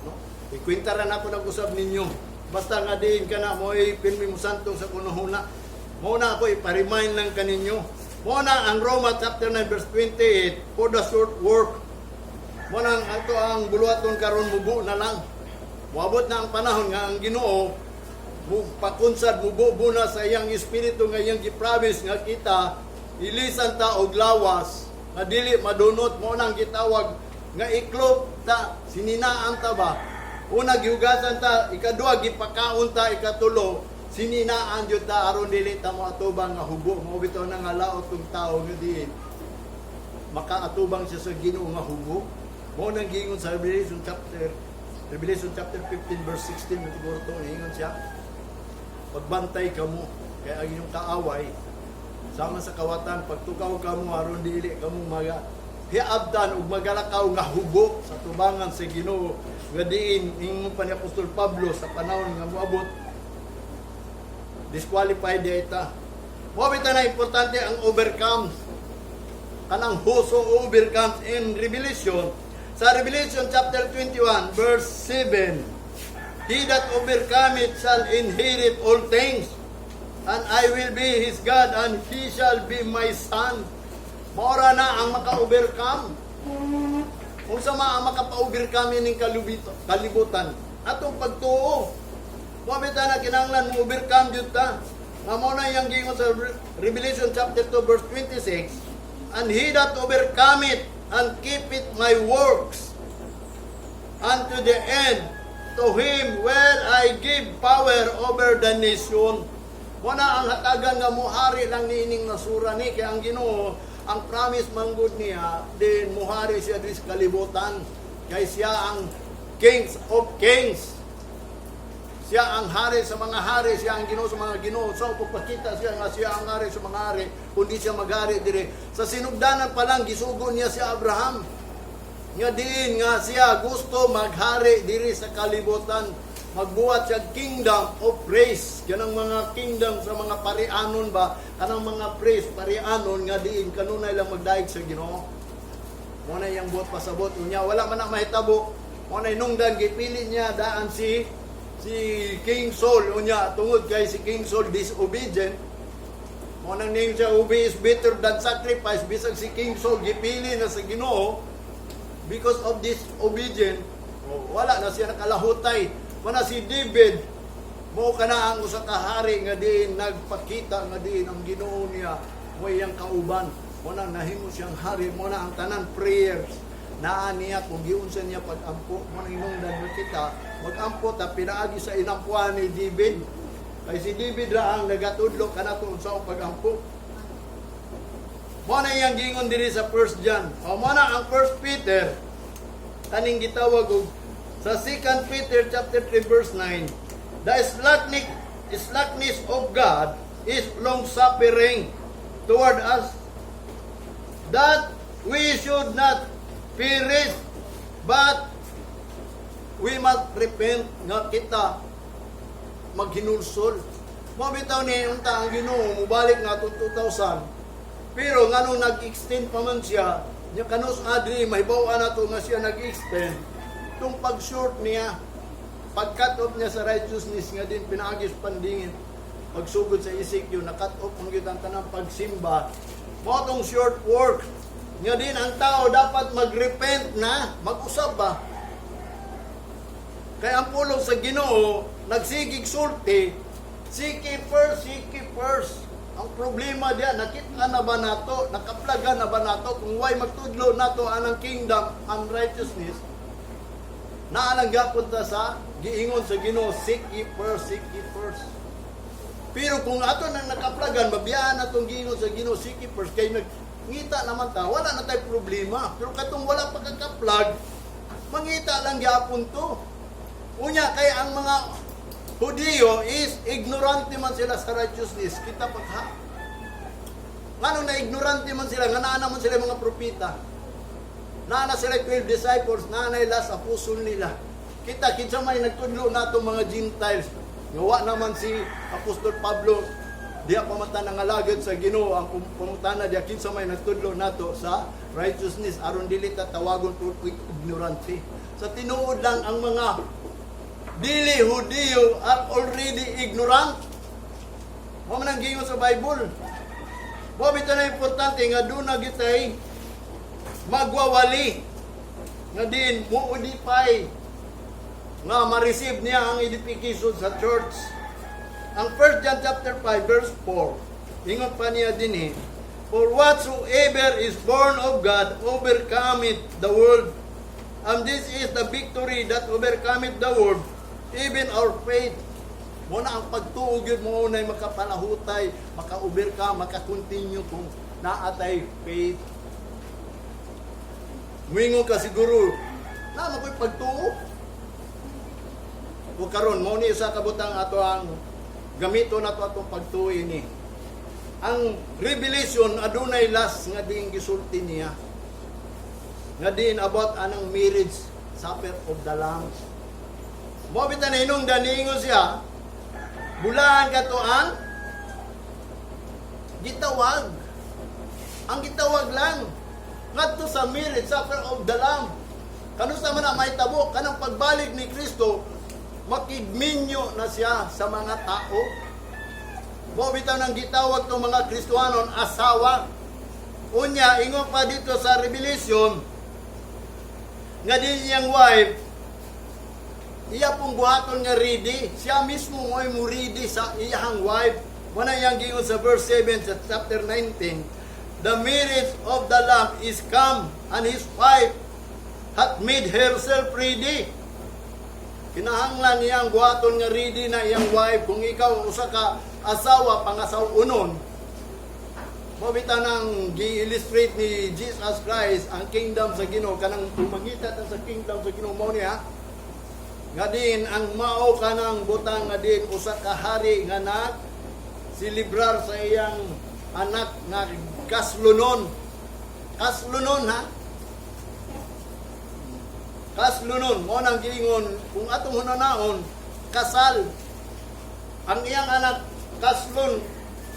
no? Ikwenta ra nako nag-usab ninyo, basta nga diin ka na mo'y pirmi mo santong sa kunuhuna. Mo na ako ipa-remind lang kaninyo. Mo na ang Roma chapter 9 verse 28 for the short work. Mo nang ato ang buluhaton karon, mubo na lang. Moabot na ang panahon nga ang Ginoo pakunsad, mububo na sa iyang espiritu nga iyang gi-promise nga kita ilisan ta og lawas nga dili madunot. Mo nang gitawag nga iklop ta, sininaan ta ba. Una, gihugasan ta; ikadua, gipakaon ta; ikatulo, sininaan jud ta aron dili ta moatubang nga hubo. Mao bitaw na nga laot tong tao nga diin makaatubang siya sa Ginoo nga hubo. Mo nang giingon sa Revelation chapter 15 verse 16 siguro to, ingon siya, "Pagbantay kamo kay ang inyong kaaway sama sa kawatan, pagtukaw kamo aron dili kamo maga hiabdan ug magalakaw nga hubo sa tubangan sa Ginoo." Nga diin ingon pa ni Apostol Pablo, sa panahon nga moabot, disqualified di ta. Mo bitaw na importante ang overcome, kanang whoso overcomes in Revelation, sa Revelation chapter 21 verse 7, "He that overcometh shall inherit all things, and I will be his God, and he shall be my son." Maora na ang maka-overcome. Unsa ma ang makapa-overcome ining kalibutan? Atong pagtuo. Mo bitaw na kinahanglan mo overcome jud ta. Nga mo na iyang giingon sa Revelation chapter 2 verse 26, "And he that overcometh and keepeth my works unto the end, to him will I give power over the nation." Mo na ang hatagan nga muhari lang niining nasura ni, kay ang Ginoo, ang promise manggod niya din, muhari siya diri sa kalibutan kay siya ang Kings of Kings. Siya ang hari sa mga hari, siya ang Ginoo sa mga Ginoo. So pagpakita siya nga siya ang hari sa mga hari, kundi siya maghari diri. Sa sinugdanan pa lang, gisugo niya si Abraham. Nga diin nga siya gusto maghari diri sa kalibutan. Magbuhat siya kingdom of praise. Kanang mga kingdom sa mga parianon ba, kanang mga praise parianon nga diin kanunay lang magdayeg sa Ginoo. Mo na iyang buot pasabot. Unya wala man na mahitabo. Mo na nungdan gipili niya daan si Si King Saul, unya tungod kay si King Saul disobedient, mo nang ning siya, "Obey is better than sacrifice." Bisag si King Saul gipili na sa Ginoo, because of disobedient, oh, wala na siya nakalahutay. Mana si David, mo kana ang usa ka hari nga diin nagpakita nga diin ang Ginoo niya mo iyang kauban. Mo nang nahimo siyang hari. Mo na ang tanan prayers naa niya kung giunsa niya pag-ampo. Mo nang hinungdan nga kita mag-ampo ta pinaagi sa inampuan ni David. Kay si David ra ang nagatudlo kanato unsa ang pag-ampo. Mo na iyang giingon diri sa 1 John. O mo na ang 1 Peter, kaning gitawag og sa 2 Peter chapter 3 verse 9, "The slackness of God is long suffering toward us, that we should not perish, but we must repent," nga kita maghinulsol. Mo bitaw ni unta ang Ginoo mubalik nga atong 2000. Pero nganong nag-extend pa man siya, nya kanus adri mahibaw-an nato nga siya nag-extend tung pag-short niya, pag-cut off niya sa righteousness nga din pinaagi sa pandingin. Pagsugod sa Ezekiel, na-cut off ang gyud ang tanang pagsimba. Mo tong short work nga din ang tao dapat mag-repent na, mag-usab ba? Kaya ang pulong sa Ginoo, nagsigig sulti, "Seek ye first, seek ye first." Ang problema diya, nakita na ba nato, nakaplaga na ba nato, kung why magtudlo nato anang kingdom and righteousness, naa lang gyapon ta sa giingon sa Ginoo, "Seek ye first, seek ye first." Pero kung ato nang nakaplagan, mabiyaan natong giingon sa Ginoo, "Seek ye first," kay nag ngita naman ta, wala na tayo problema. Pero katong wala pa kakaplag, mangita lang gyapon to. Unya, kay ang mga Hudiyo is ignorante man sila sa righteousness. Kita pa ha. Ngano na ignorante man sila, nga naa naman sila mga propeta. Naa na sila 12 disciples, naa na last apostle nila. Kita kinsa may nagtudlo nato mga Gentiles. Nga wa naman si Apostol Pablo diya pa man ta nangalagad sa Ginoo. Ang pangutana diya, kinsa may nagtudlo nato sa righteousness aron dili ta tawagon ignorante? Sa tinuod lang, ang mga dili Hudiyo are already ignorant. Mo man ang giingon sa Bible. Mo bitaw na importante nga duna gitay magwawali nga din mo edify, nga ma-receive niya ang edification sa church. Ang 1 John chapter 5 verse 4, ingon pa niya din eh, "For whatsoever is born of God overcometh the world. And this is the victory that overcometh the world, even our faith." Mo na ang pagtuo gyud mo nay makapalahutay, maka-overcome, maka-continue kung naatay faith. Muingon ka siguro, naa ko'y pagtuo. O karon mo ni sa kabutang ato ang gamito nato atong pagtuo ini. Ang Revelation adunay last nga diin gisulti niya. Nga diin about anang marriage supper of the Lamb. Mo bitaw na hinungdan niingon siya, bulaan kato ang gitawag. Ang gitawag lang ngadto sa marriage supper of the Lamb. Kanusa man na mahitabo kanang pagbalik ni Kristo, makigminyo na siya sa mga tao. Mo bitaw nang gitawag tong mga Kristohanon asawa. Unya, ingon pa dito sa Revelation nga din niyang wife iya pong buhaton nga ready. Siya mismo mo'y mo ready sa iyang wife. Muna iyang giingon sa verse 7 sa chapter 19, "The marriage of the Lamb is come, and his wife hath made herself ready." Kinahanglan niyang buhaton nga ready na iyang wife. Kung ikaw usa ka asawa, pangasaw-unon, mo bitaw nang gi-illustrate ni Jesus Christ ang kingdom sa Ginoo, kanang pumangita ta sa kingdom sa Ginoo, mao niya nga din ang mao kanang butang nga din usa ka hari nga nag silibrar sa iyang anak nga kaslunon. Kaslunon ha, kaslunon. Mo nang giingon kung atong hunanaon, kasal ang iyang anak, kaslon.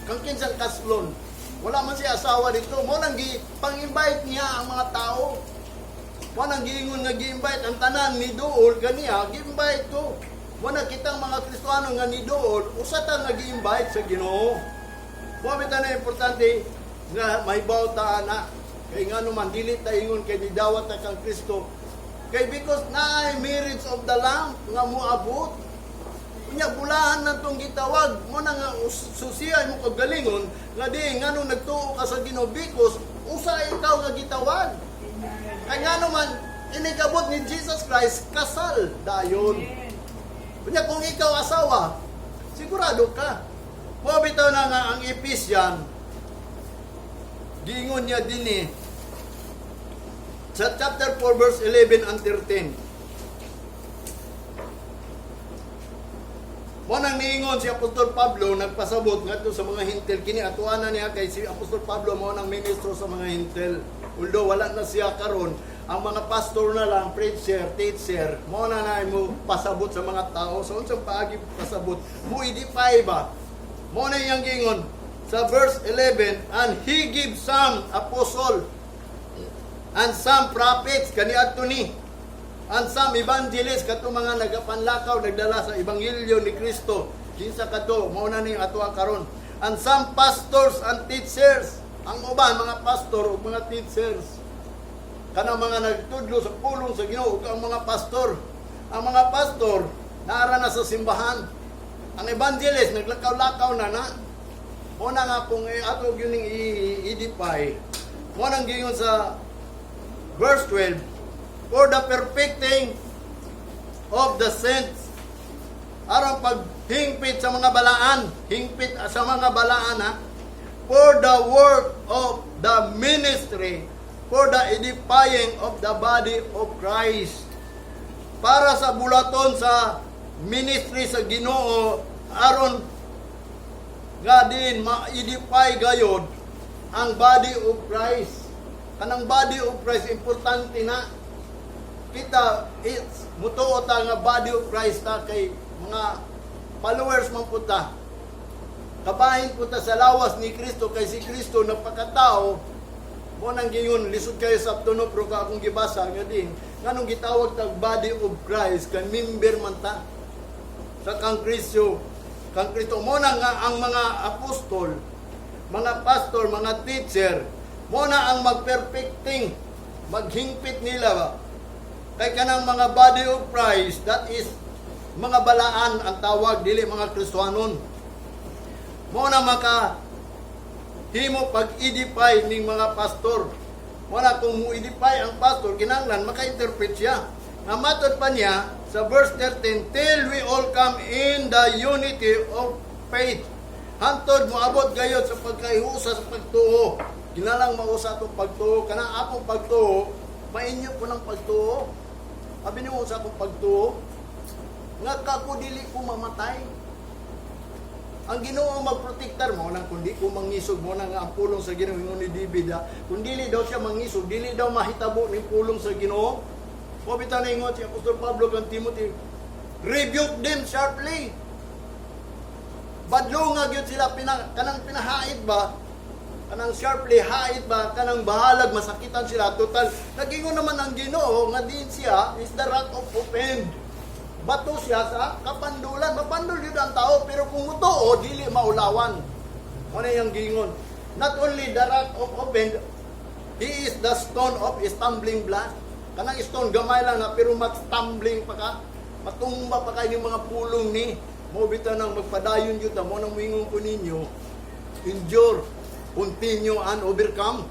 Kang kinsang kaslon, wala man siya asawa dito. Mo nang gi pang-invite niya ang mga tao. Mo nang giingon nga gi-invite ang tanan ni duol kaniya, gi-invite to. Mo Mao na kitang mga Kristohano nga niduol, usa ta nga gi-invite sa Ginoo. Mao bitaw na importante nga mahibaw ta ana. Kay ngano man dili ta ingon kay nidawat ta kang Kristo. Kay because naay marriage of the Lamb nga moabot. Unya bulahan na tong gitawag mo na nga susiya mo kagalingon nga di nganong nagtuo ka sa Ginoo, because usa ikaw nga gitawag. Kay ngano man inikabot ni Jesus Christ, kasal dayon. Unya kung ikaw asawa, sigurado ka. Mao bitaw na nga ang Ephesian, giingon niya dinhi sa chapter 4 verse 11 and 13. Mo nang niingon si Apostol Pablo, nagpasabot ngadto sa mga Hentil. Kini atuanan niya kay si Apostol Pablo mao nang ministro sa mga Hentil. Although wala na siya karon, ang mga pastor na lang, preacher, teacher, mo na na mo pasabot sa mga tao. So unsang paagi pasabot? Mo edify ba? Mo na iyang giingon sa verse 11, "And he gives some apostle and some prophets," kaniadto ni, "and some evangelists," kato mga nagapanlakaw, nagdala sa ebanghelyo ni Kristo. Kinsa kato? Mao na ning ato karon. "And some pastors and teachers." Ang uban mga pastor ug mga teachers, kanang mga nagtudlo sa pulong sa Ginoo ug ang mga pastor. Ang mga pastor naara na sa simbahan. Ang evangelist naglakaw-lakaw na na. Mo na nga kung ato gyud ning i-edify, mo nang giingon sa verse 12, "For the perfecting of the saints," aron paghingpit sa mga balaan, hingpit sa mga balaan ha, "for the work of the ministry, for the edifying of the body of Christ," para sa bulaton sa ministry sa Ginoo, aron nga din ma-edify gayod ang body of Christ. Kanang body of Christ, importante na kita, it's mutuo ta nga body of Christ ta kay mga followers man pud ta. Kabahin pud ta sa lawas ni Kristo kay si Kristo nagpakatao. Mo nang giingon, lisod kayo sa tuno, pero ka akong gibasa nga din nganong gitawag tag body of Christ kay member man ta sa kang Kristo, kang Kristo. Mo na nga ang mga apostol, mga pastor, mga teacher, mo na ang magperfecting, maghingpit nila ba. Kay kanang mga body of Christ, that is mga balaan ang tawag, dili mga Kristohanon. Mo na maka himo pag-edify ning mga pastor. Mo na kung mo edify ang pastor, kinahanglan maka-interpret siya. Nga matod pa niya sa verse 13, "Till we all come in the unity of faith." Hantod moabot gayod sa pagkahiusa sa pagtuo. Ginalang mausa atong pagtuo. Kanang akong pagtuo, mainyo po ng pagtuo. Abi niyo sa akong pagtuo, nga kako dili ko mamatay. Ang Ginoo magprotektar mo nang kundi ko mangisog. Mo nang ang pulong sa Ginoo, ingon ni David ha, kung dili daw siya mangisog, dili daw mahitabo ning pulong sa Ginoo. Mo bitaw na ingon si Apostol Pablo kang Timothy, "Rebuke them sharply." Badlo nga gyud sila kanang pinahait ba, kanang sharply hait ba, kanang bahalag masakitan sila. Total, nagingon naman ang Ginoo nga din siya is the rock of offend. Bato siya sa kapandulan. Mapandol yun ang tao, pero kung mutuo, dili maulawan. Ano yung gingon? Not only the rock of offend, he is the stone of stumbling block. Kanang stone, gamay lang na, pero mat-stumbling pa ka. Matumba pa kayo yung mga pulong ni. Mo bitaw nang magpadayon yun, mo nang muingon ko ninyo, endure, continue and overcome.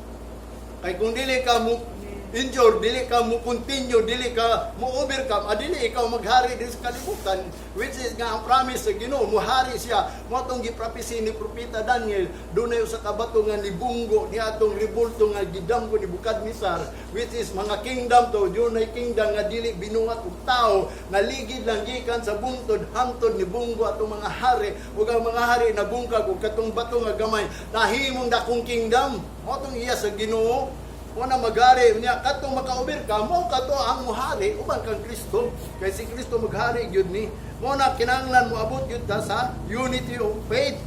Kay kung dili ka mo endure, dili ka mo continue, dili ka mo overcome, dili ikaw maghari din sa kalibutan, which is nga ang promise sa Ginoo, muhari siya. Mo atong gipropesy ni Propeta Daniel, dunay usa ka bato nga nibunggo ni atong rebulto nga gidamgo ni Nebuchadnezzar, which is mga kingdom to, dunay kingdom nga dili binuhat og tao, naligid lang gikan sa buntod hantod nibunggo atong mga hari, ug ang mga hari nabungkag og katong bato nga gamay nahimong dakong kingdom. Mo atong iya sa Ginoo. Mo na maghari niya katong maka-overcome, mo kato ang muhari uban kang Kristo, kay si Kristo maghari gyud ni. Mo na kinahanglan moabot gyud ta sa unity of faith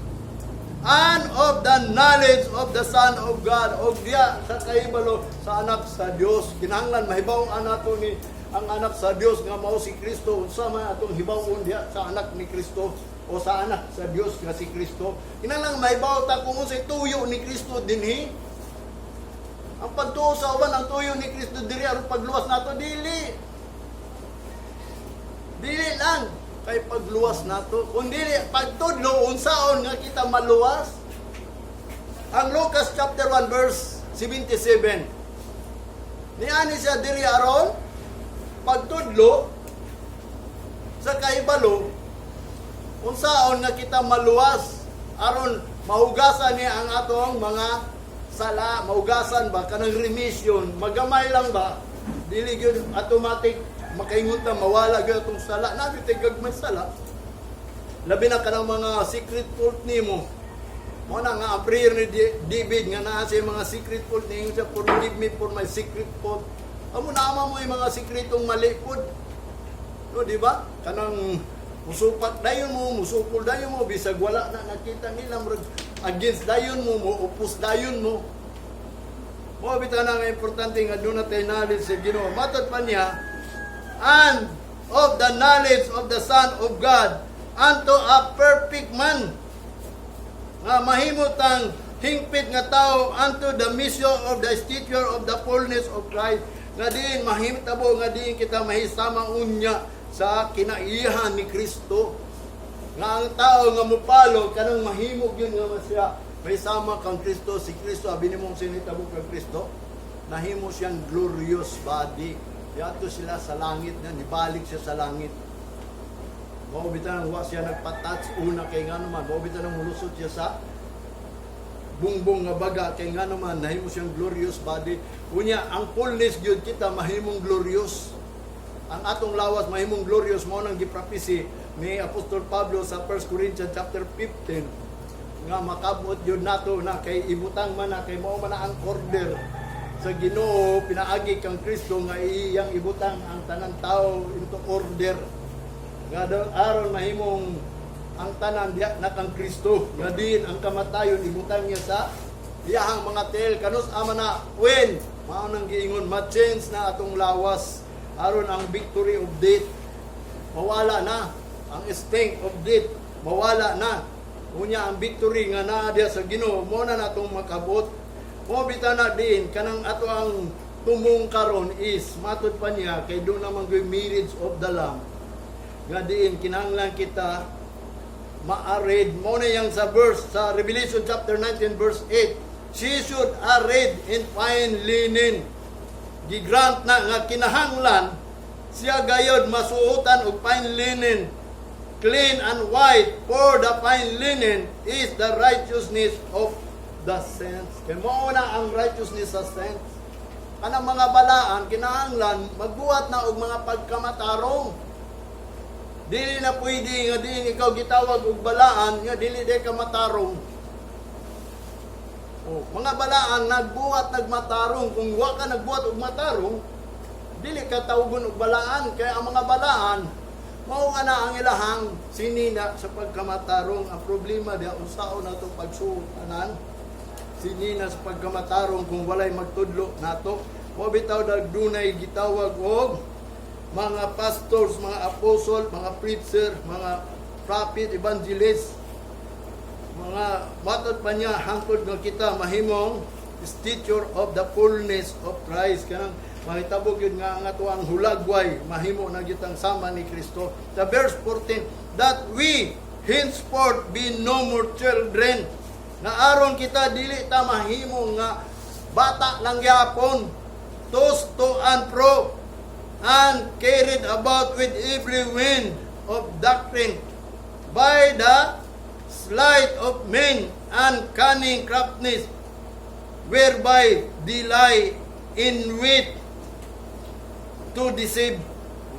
and of the knowledge of the Son of God, og diya sa kahibalo sa Anak sa Dios. Kinahanglan mahibaw-an nato ni. Ang anak sa Dios nga mao si Kristo. Unsa man atong hibaw-on diha sa anak ni Kristo o sa anak sa Dios nga si Kristo? Kinahanglan mahibaw ta kung unsay tuyo ni Kristo dinhi. Ang pagtuo sa uban, ang tuyo ni Kristo diri aron pagluwas nato, dili. Dili lang kay pagluwas nato. Kung dili pagtudlo, unsaon nga kita maluwas? Ang Lucas chapter 1 verse 77. Niani siya diri aron pagtudlo sa kahibalo unsaon nga kita maluwas, aron mahugasan niya ang atong mga sala. Mahugasan ba, kanang remission, magamay lang ba, dili gyud automatic makaingon ta mawala gyud atong sala. Naa tay gagmay sala, labi na kanang mga secret fault nimo. Mo na nga ang prayer ni David nga naa siya mga secret fault niyo siya, "Forgive me for my secret fault." Amo na ama mo yung mga sekretong mali pod. No, di ba? Kanang musupak dayon mo, musukol dayon mo, bisag wala na nakita nila, murag against dayon mo, mo upos dayon mo. Mo bitaw na nga importante nga duna tay knowledge sa Ginoo. Matod pa niya, and of the knowledge of the Son of God unto a perfect man, nga mahimo tang hingpit nga tao, unto the measure of the stature of the fullness of Christ, nga diin mahitabo nga diin kita mahisama unya sa kinaiyahan ni Kristo, nga ang tao nga mupalo kanang mahimo gyud nga siya mahisama kang Kristo. Si Kristo, abi nimong sinitabo kang Kristo, nahimo siyang glorious body. Yato sila sa langit na nibalik siya sa langit. Mao bitaw nang wa siya nagpa-touch una kay ngano man. Mao bitaw nang mulusot siya sa bungbong nga baga kay ngano man nahimo siyang glorious body. Unya ang fullness gyud kita mahimong glorious. Ang atong lawas mahimong glorious. Mao nang giprophesy ni Apostol Pablo sa 1 Corinthians chapter 15 nga makabot gyud nato na kay ibutang man na kay mao man na ang order sa Ginoo pinaagi kang Kristo nga iyang ibutang ang tanan tao into order nga daw aron mahimong ang tanan diha na kang Kristo, nga diin ang kamatayon ibutang niya sa iyahang mga tiil. Kanus ama na when mao nang giingon ma-change na atong lawas aron ang victory of death mawala na, ang sting of death mawala na. Unya ang victory nga naa diha sa Ginoo mo na natong makabot. Mo bitaw na din kanang ato ang tumong karon is matud pa niya kay duna man gyud marriage of the Lamb nga diin kinahanglan kita ma-arrayed. Mo na yang sa verse sa Revelation chapter 19 verse 8, she should arrayed in fine linen. Gigrant na nga kinahanglan siya gayod masuotan og fine linen, clean and white, for the fine linen is the righteousness of the saints. Kay mao na ang righteousness sa saints. Kanang mga balaan kinahanglan magbuhat na og mga pagkamatarong. Dili na pwede nga diin ikaw gitawag og balaan nga dili day ka matarong. Oh, mga balaan nagbuhat nagmatarong. Kung wa ka nagbuhat og matarong, dili ka tawgon og balaan, kay ang mga balaan mao nga na ang ilahang sinina sa pagkamatarong. Ang problema diha, unsaon nato pagsuot anan sinina sa pagkamatarong kung walay magtudlo nato? Mo bitaw dunay gitawag og mga pastors, mga apostle, mga preacher, mga prophet, evangelist, mga matod pa niya hangtod nga kita mahimong stature of the fullness of Christ, kanang mahitabo gyud nga ang ato ang hulagway mahimo na gyud ang sama ni Kristo. The verse 14, that we henceforth be no more children, na aron kita dili ta mahimo nga bata lang gyapon, tossed to and fro and carried about with every wind of doctrine by the sleight of men and cunning craftiness, whereby they lie in wait to deceive.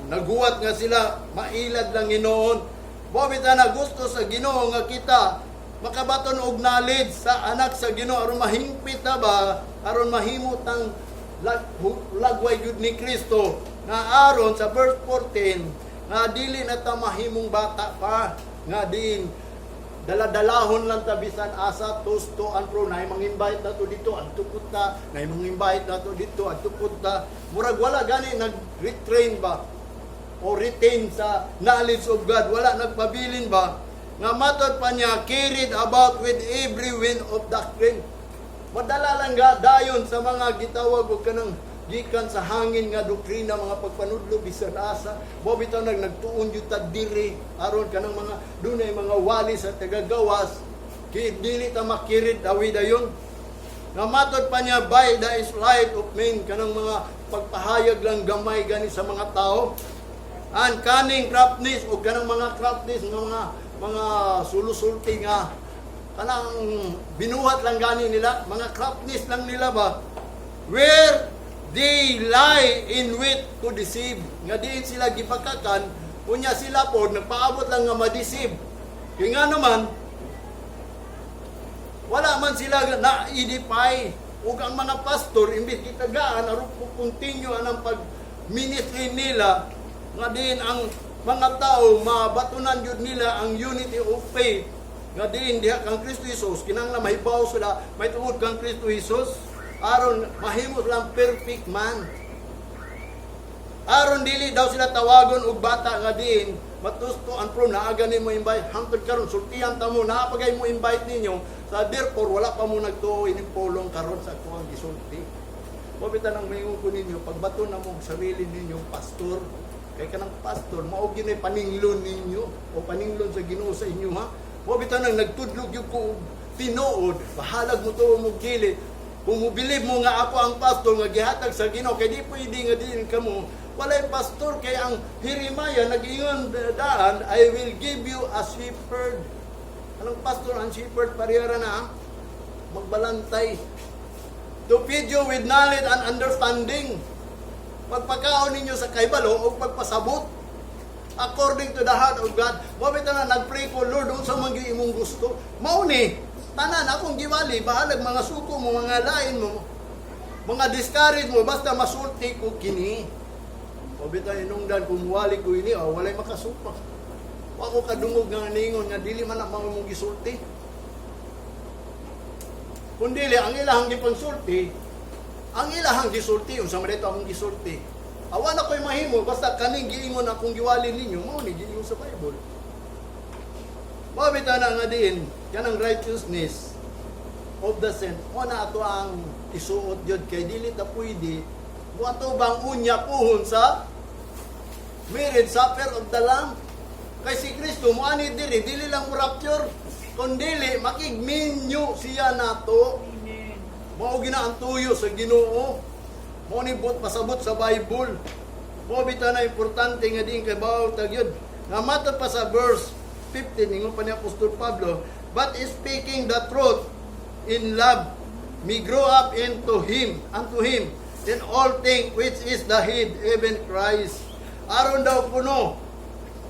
Naguwat nga sila, mailad lang hinuon. Bobita na gusto sa Ginoo nga kita makabaton og knowledge sa anak sa Ginoo aron mahingpit na ba, aron mahimo tang lagway gyud ni Kristo, nga aron sa verse 14 nga dili na ta mahimong bata pa nga diin Dala-dalahon lang ta bisan asa, to and fro, naay mang-invite nato dito, adto pud ta, naay mang-invite nato dito, adto pud ta. Murag wala gani nag-retrain ba o retain sa knowledge of God, wala nagpabilin ba nga matod pa niya, carried about with every wind of doctrine. Madala lang ga dayon sa mga gitawag og kanang gikan sa hangin nga doktrina, mga pagpanudlo bisan asa. Mo bitaw nagtuon gyud ta diri aron kanang mga dunay mga wali sa tagagawas kay dili ta ma-carried away dayon. Nga matod pa niya, by the sleight of men, kanang mga pagpahayag lang gamay gani sa mga tao, and cunning craftiness, o kanang mga craftiness nga mga sulusulti nga kanang binuhat lang gani nila, mga craftiness lang nila ba, where they lie in wait to deceive, nga diin sila gibakakan, unya sila po nagpaabot lang nga ma-deceive, kaya nga naman wala man sila na-edify. Ug ang mga pastor, imbis gitagaan aron po continue anang pag ministry nila nga diin ang mga tao mabatunan gyud nila ang unity of faith nga diin diha kang Kristo Jesus, kinahanglan mahibaw sila may tungod kang Kristo Jesus aron mahimo silang perfect man, aron dili daw sila tawagon og bata nga diin matusto and fro, naa gani mo invite hangtod karon. Sultihan ta mo, naa pa gay mo invite ninyo sa, therefore wala pa mo nagtuo ining pulong karon sa akuang gisulti. Mo bitaw nang maingon ko ninyo, pagbato na mo og sarili ninyong pastor, kay kanang pastor mao gyud nay paninglon ninyo o paninglon sa Ginoo sa inyo, ha. Mo bitaw nang nagtudlog gyud ko og tinuod, bahalag mo tuo mo dili. Kung mo believe mo nga ako ang pastor nga gihatag sa Ginoo, kay di pwede nga diin kamo walay pastor, kay ang Jeremiah nag-ingon daan, "I will give you a shepherd." Anong pastor ang shepherd, parehara na, ah? Magbalantay. To feed you with knowledge and understanding. Pagpakaon ninyo sa kahibalo o pagpasabot according to the heart of God. Mo bitaw na nagpray ko, "Lord, unsa man gyud imong gusto?" Mao ni tanan akong giwali, bahalag mga suko mo, mga lain mo, mga discourage mo, basta masulti ko kini. Mo bitaw inungdan kung muwali ko ini, oh, walay makasupak. Wa ko kadungog nga ningon nga dili man ang mga mong gisulti. Kung dili, ang ilahang gipangsulti, ang ilahang gisulti, unsa man dito akong gisulti. Awa na ko'y mahimo, basta kaning giingon akong giwali ninyo, mao ni giingon sa Bible. Mao bitaw na nga diin, kanang righteousness of the saint, mo na ato ang isuot yun, kay dili ta pwede, mo ato bang unya puhon sa marriage supper of the Lamb. Kay si Kristo mo ani diri, dili lang mo rapture, kundili makigminyo siya nato. Amen. Mao gina ang tuyo sa Ginoo. Mao ni buot pasabot sa Bible. Mao bitaw na importante nga diin kay bawo ta gyud. Nga matod pa sa verse 15, ingon pa ni Apostol Pablo, "But speaking the truth in love, may grow up into him, unto him, in all things which is the head, even Christ." Aron daw kuno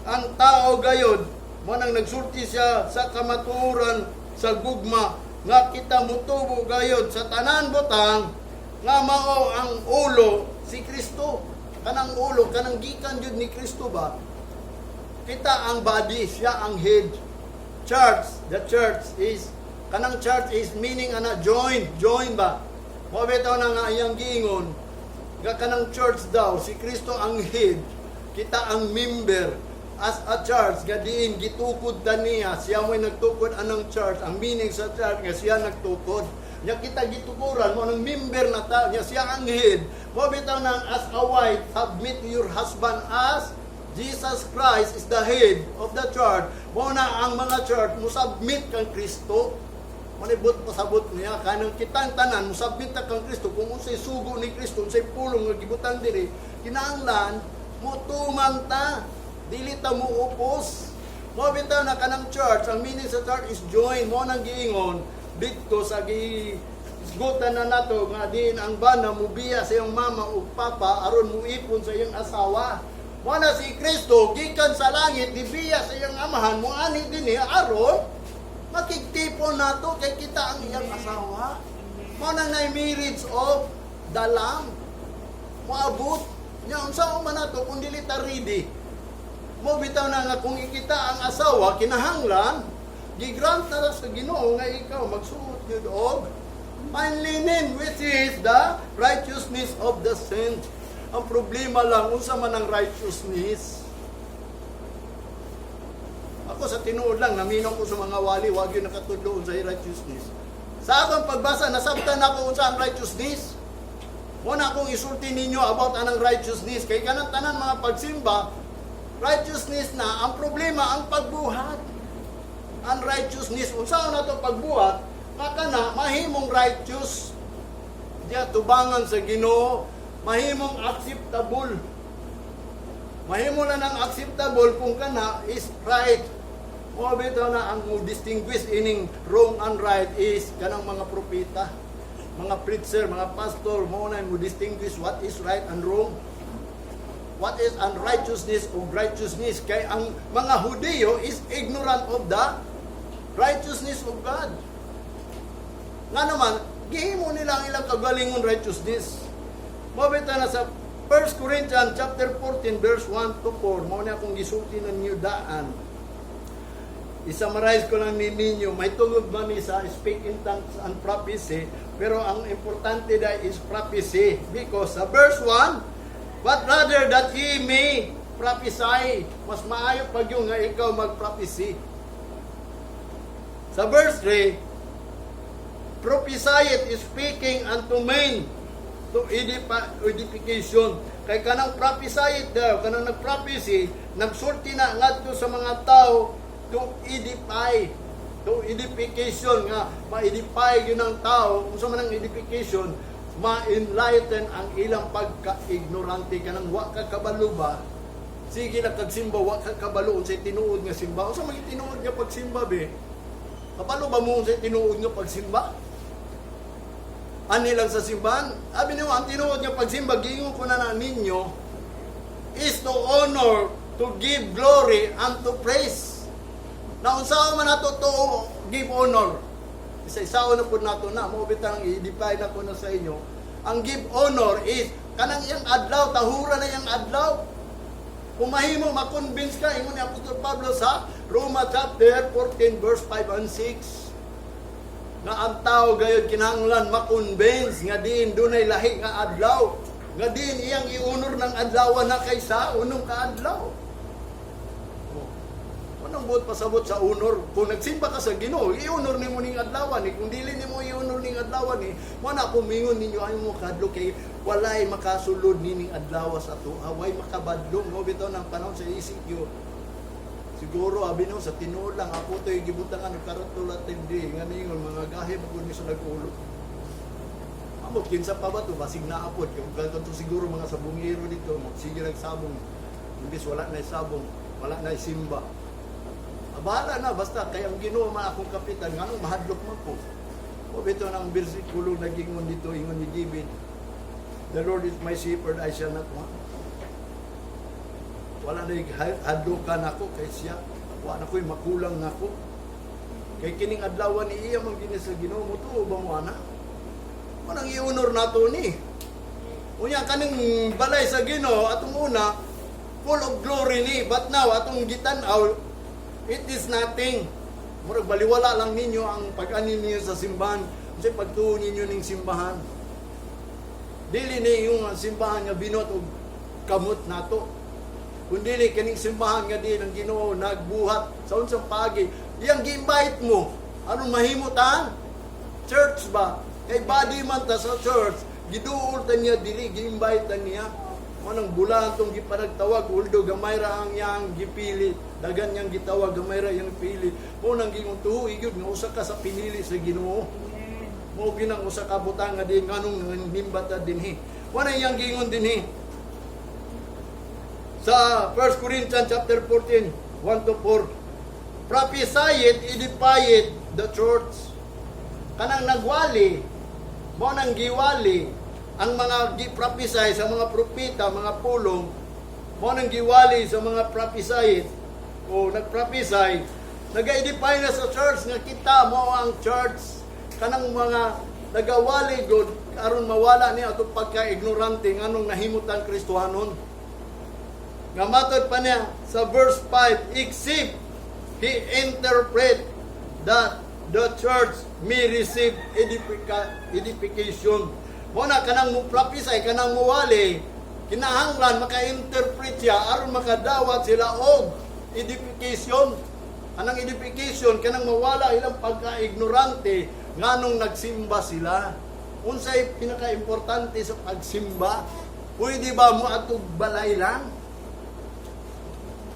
ang tao gayod mo nang nagsulti siya sa kamatuoran sa gugma nga kita mutubo gayod sa tanan butang nga mao ang ulo, si Kristo. Kanang ulo, kanang gikan jud ni Kristo ba. Kita ang body, siya ang head. Church, the church is kanang church is meaning ana join, join ba. Mo bitaw na nga iyang giingon nga kanang church daw, si Kristo ang head, kita ang member as a church nga diin gitukod ta niya, siya mo'y nagtukod anang church. Ang meaning sa church nga siya nagtukod nya, kita gitukuran mo ng member na ta nya, siya ang head. Mo bitaw nang as a wife, submit to your husband as Jesus Christ is the head of the church. Mo na ang mga church mo submit kang Kristo. Manibot pasabot niya kanang kitang tanan mo submit ta kang Kristo. Kung unsay sugo ni Kristo, unsay pulong nga gibutang diri, kinahanglan mo tuman ta, dili ta mo upos. Mo bitaw na kanang church, ang meaning sa church is join. Mo nang giingon didto sa gi isgutan na nato nga diin ang bana mubiya sa iyang mama ug papa aron muipon sa iyang asawa. Mo na si Kristo gikan sa langit, dibiya sa iyang amahan, mo ani dinhi aron makigtipon nato, kay kita ang iyang asawa. Mo na nay marriage of the Lamb. Moabot nya unsa man nato kung dili ta ready? Mo bitaw na nga kung ikita ang asawa, kinahanglan Gigrant na ra sa Ginoo nga ikaw magsuot gyud og fine linen, which is the righteousness of the saint. Ang problema lang, unsa man ang righteousness? Ako sa tinuod lang, naminaw ko sa mga wali, wag yun nakatudlo sa righteousness. Sa akong pagbasa, nasabtan ako unsa ang righteousness. Mo na akong isulti ninyo about anang righteousness. Kay kanang tanan mga pagsimba, righteousness na, ang problema, ang pagbuhat. Ang righteousness, unsa na to pagbuhat, nga kana mahimong righteous. Diya tubangan sa Ginoo, mahimong acceptable. Mahimo na nang acceptable kung kana is right. Mo bitaw na ang mo distinguish ining wrong and right is kanang mga propeta, mga preacher, mga pastor, mo na mo distinguish what is right and wrong. What is unrighteousness o righteousness, kay ang mga Hudiyo is ignorant of the righteousness of God. Nga naman, gihimo nila ang ilang kagalingon righteousness. Mo bitaw na sa 1 Corinthians chapter 14 verse 1 to 4, mo na akong gisulti ninyo daan. I-summarize ko lang ni ninyo, may tungod man ni sa speak in tongues and prophecy, pero ang importante da is prophecy because sa verse 1, "But rather that ye may prophesy." Mas maayo pag yung nga ikaw mag-prophecy. Sa verse 3, "Prophesy it is speaking unto men to edification." Kay kanang prophesy it daw, kanang nag-prophecy, nagsulti na ngadto sa mga tao to edify, to edification, nga ma-edify yun ang tao. Kung sa man ang edification, ma-enlighten ang ilang pagka-ignorante, kanang wa ka kabalo ba, sige lang kag simba, wa ka kabalo unsay tinuod nga simba. Unsa man tinuod nga pagsimba be? Kabalo ba mo unsay tinuod nga pagsimba? Ani lang sa simbahan, abi niyo, ang tinuod nga pagsimba, giingon ko na na ninyo, is to honor, to give glory and to praise. Na unsa man nato to give honor? Isa-isaon na pud nato na mo bitang i-define na ko na sa inyo. Ang give honor is kanang iyang adlaw, tahura na iyang adlaw. Kung mahimo ma-convince ka, ingon ni Apostol Pablo sa Roma chapter 14 verse 5 and 6, nga ang tao gayud kinahanglan ma-convince nga diin dunay lahi nga adlaw, nga diin iyang i-honor ng adlaw na kaysa unong kaadlaw. Oh. Anong buot pasabot sa honor? Kung nagsimba ka sa Ginoo, i-honor nimo ning adlaw ni. Kung dili nimo i-honor ning adlaw ni, mo na ako mingon ninyo, ayo mo kadlo kay walay makasulod nining adlaw sa ato. Way makabadlong mo bitaw ng panahon sa ECQ. Siguro abi no sa tinuod lang ako to'y gibutangan og karatula tindi nga ningon mga gahi mo ni sa nag-ulo. Amot kinsa pa ba to, basig naa pod kung ganito siguro mga sabungero dito magsige sabong, imbis wala na sabong, wala na simba. Abala na basta kay ang Ginoo man akong kapitan, nganong mahadlok man ko? O bitaw ng bersikulo nagingon dito, ingon ni David, "The Lord is my shepherd, I shall not want." Wala na hadlokan ako kay siya. Wala na ko'y makulang nako. Kay kining adlaw ni iya man gini sa Ginoo, mo tuo ba mo ana? Manang i-honor nato ni. Unya kaning balay sa Ginoo atong una full of glory ni, but now atong gitan-aw, it is nothing. Murag baliwala lang ninyo ang pag-ani ninyo sa simbahan, unsay pagtuo ninyo ning simbahan. Dili ni yung simbahan nga binuhat og kamot nato. Kundi kining simbahan nga di ng Ginoo nagbuhat sa unsang paagi. Iyang gi-invite mo. Aron mahimo ta? Church ba? Kay body man ta sa church, giduol ta niya dili, gi-invite ta niya. Manang bulan tong gipanagtawag, although gamay ra ang iyang gipili, dagan niyang gitawag, gamay ra iyang pili. Mo nang gingon tuo gyud nga usa ka sa pinili sa Ginoo. Mo ginang usa ka butang nga di nganong nimbat ta dinhi. Wala iyang gingon dinhi. Sa 1 Corinthians chapter 14, 1 to 4. "Prophesy it, edify it, the church." Kanang nagwali, mo nang giwali, ang mga gi-prophesy sa mga propeta, mga pulong, mo nang giwali sa mga prophesy it, o nag-prophesy, nag-edify na sa church nga kita mo ang church. Kanang mga nagawali god aron mawala niya atong pagka-ignorante nganong nahimutan Kristohanon. Nga matod pa niya sa verse 5, "Except he interpret." that the church may receive edification. Mo na kanang mo-prophesy, kanang muwali, kinahanglan maka-interpret siya aron makadawat sila og edification. Anang edification, kanang mawala ilang pagka-ignorante nganong nagsimba sila. Unsay pinaka-importante sa pagsimba? Pwede ba mo atog balay lang?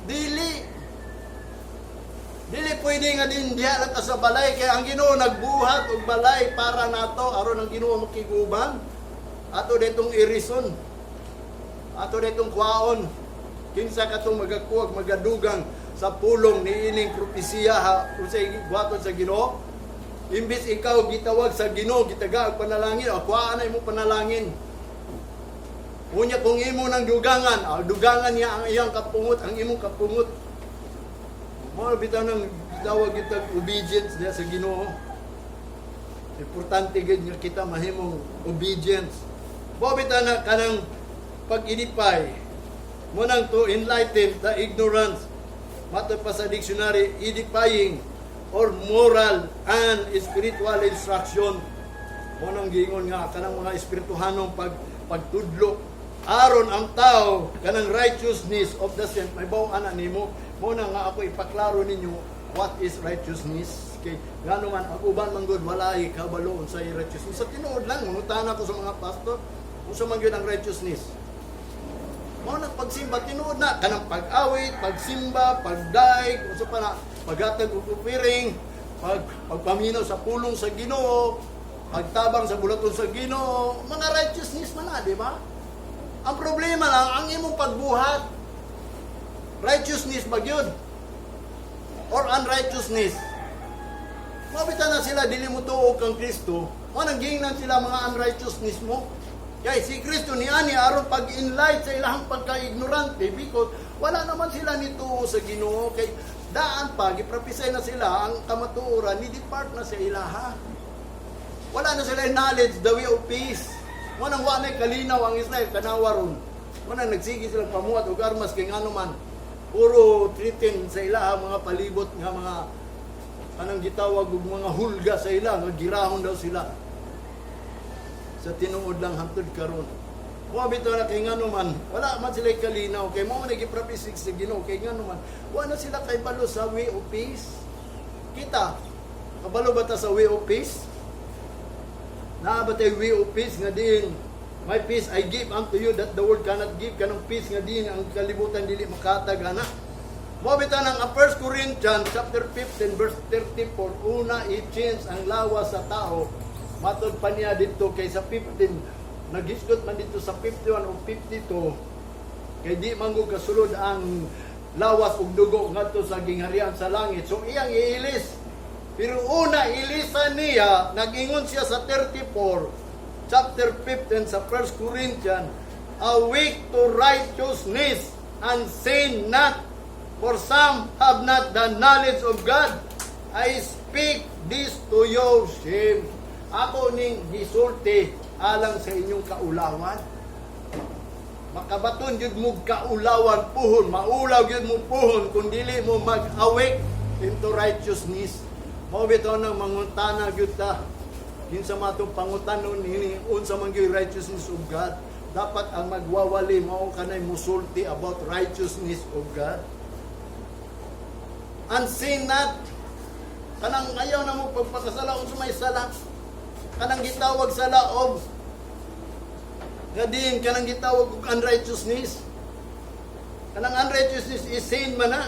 Dili. Dili pwede nga din diha lang ka sa balay kay ang Ginoo nagbuhat og balay para nato aron ang Ginoo makiguban. Ato ditong irison. Ato ditong kuwaon. Kinsa katong magakuwag, magadugang sa pulong niining propesiya ha, unsay buhaton sa Ginoo? Imbis ikaw gitawag sa Ginoo, gitaga og panalangin, o kuhaan na imong panalangin. Unya kung imo nang dugangan, dugangan niya ang iyang kapungot, ang imong kapungot. Mao bitaw nang tawag kita obedience diya sa Ginoo. Importante gid nga kita mahimong obedience. Mao bitaw na kanang pag-edify mo nang to enlighten the ignorance. Matod pa sa dictionary, edifying or moral and spiritual instruction. Mo nang giingon nga kanang mga espirituhanong pagtudlo aron ang tao kanang righteousness of the saint may baw ana nimo. Mo na nga ako ipaklaro ninyo what is righteousness, kay ngano man ang uban man gud wala ay kabalo unsay righteousness. Sa tinuod lang, mangutana ko sa mga pastor unsa man gyud ang righteousness. Mao na pagsimba, tinuod na kanang pag-awit, pagsimba, pagdaig, unsa pa na, paghatag og offering, pagpaminaw sa pulong sa Ginoo, pagtabang sa bulaton sa Ginoo, mga righteousness man na, di ba? Ang problema lang, ang imong pagbuhat, righteousness ba yun? Or unrighteousness? Mabita na sila, dili mo tuo kang Kristo, o nang giingnan sila mga unrighteousness mo. Kaya si Kristo ni ani aron pag-enlight sa ilang pagka-ignorante because wala naman sila nituo sa Ginoo, kay daan pa giprophesy na sila ang kamatuoran ni depart na sa ilaha. Wala na sila knowledge the way of peace. Wa nang wa na kalinaw ang Israel kanawa ron. Wa nang nagsige sila pamuhat og armas kay ngano man puro threaten sa ilaha mga palibot nga mga kanang gitawag og mga hulga sa ila nga girahon daw sila. Sa tinuod lang, hantod karon. Wa bitaw na kay ngano man wala man sila kalinaw kay mao na giprophesy sa Ginoo, kay ngano man wa na sila kay balo sa way of peace. Kita, kabalo ba ta sa way of peace? Naa ba tay way of peace nga din, "My peace I give unto you that the world cannot give," kanang peace nga din ang kalibutan dili makatag ana? Mo bitaw nang ang 1 Corinthians chapter 15 verse 34, una i-change ang lawas sa tao. Matod pa niya dito kay sa 15, naghisgot man dito sa 51 o 52, kay di man gud kasulod ang lawas ug dugo ngadto sa gingharian sa langit. So iyang iilis. Pero una ilisan niya, nag-ingon siya sa 34, chapter 15 sa 1 Corinthians, "Awake to righteousness and sin not, for some have not the knowledge of God. I speak this to your shame." Ako ning gisulti alang sa inyong kaulawan. Makabaton jud mo kaulawan puhon, maulaw jud mo puhon kung dili mo mag-awake into righteousness. Mao bitaw nang mangutana gyud ta. Kinsa matong pangutanon ini unsa man gyud righteousness of God? Dapat ang magwawali mao kanay musulti about righteousness of God. And sin not, kanang ayaw na mo pagpakasala unsa may sala. Kanang gitawag sala of nga din kanang gitawag og unrighteousness. Kanang unrighteousness is sin man na.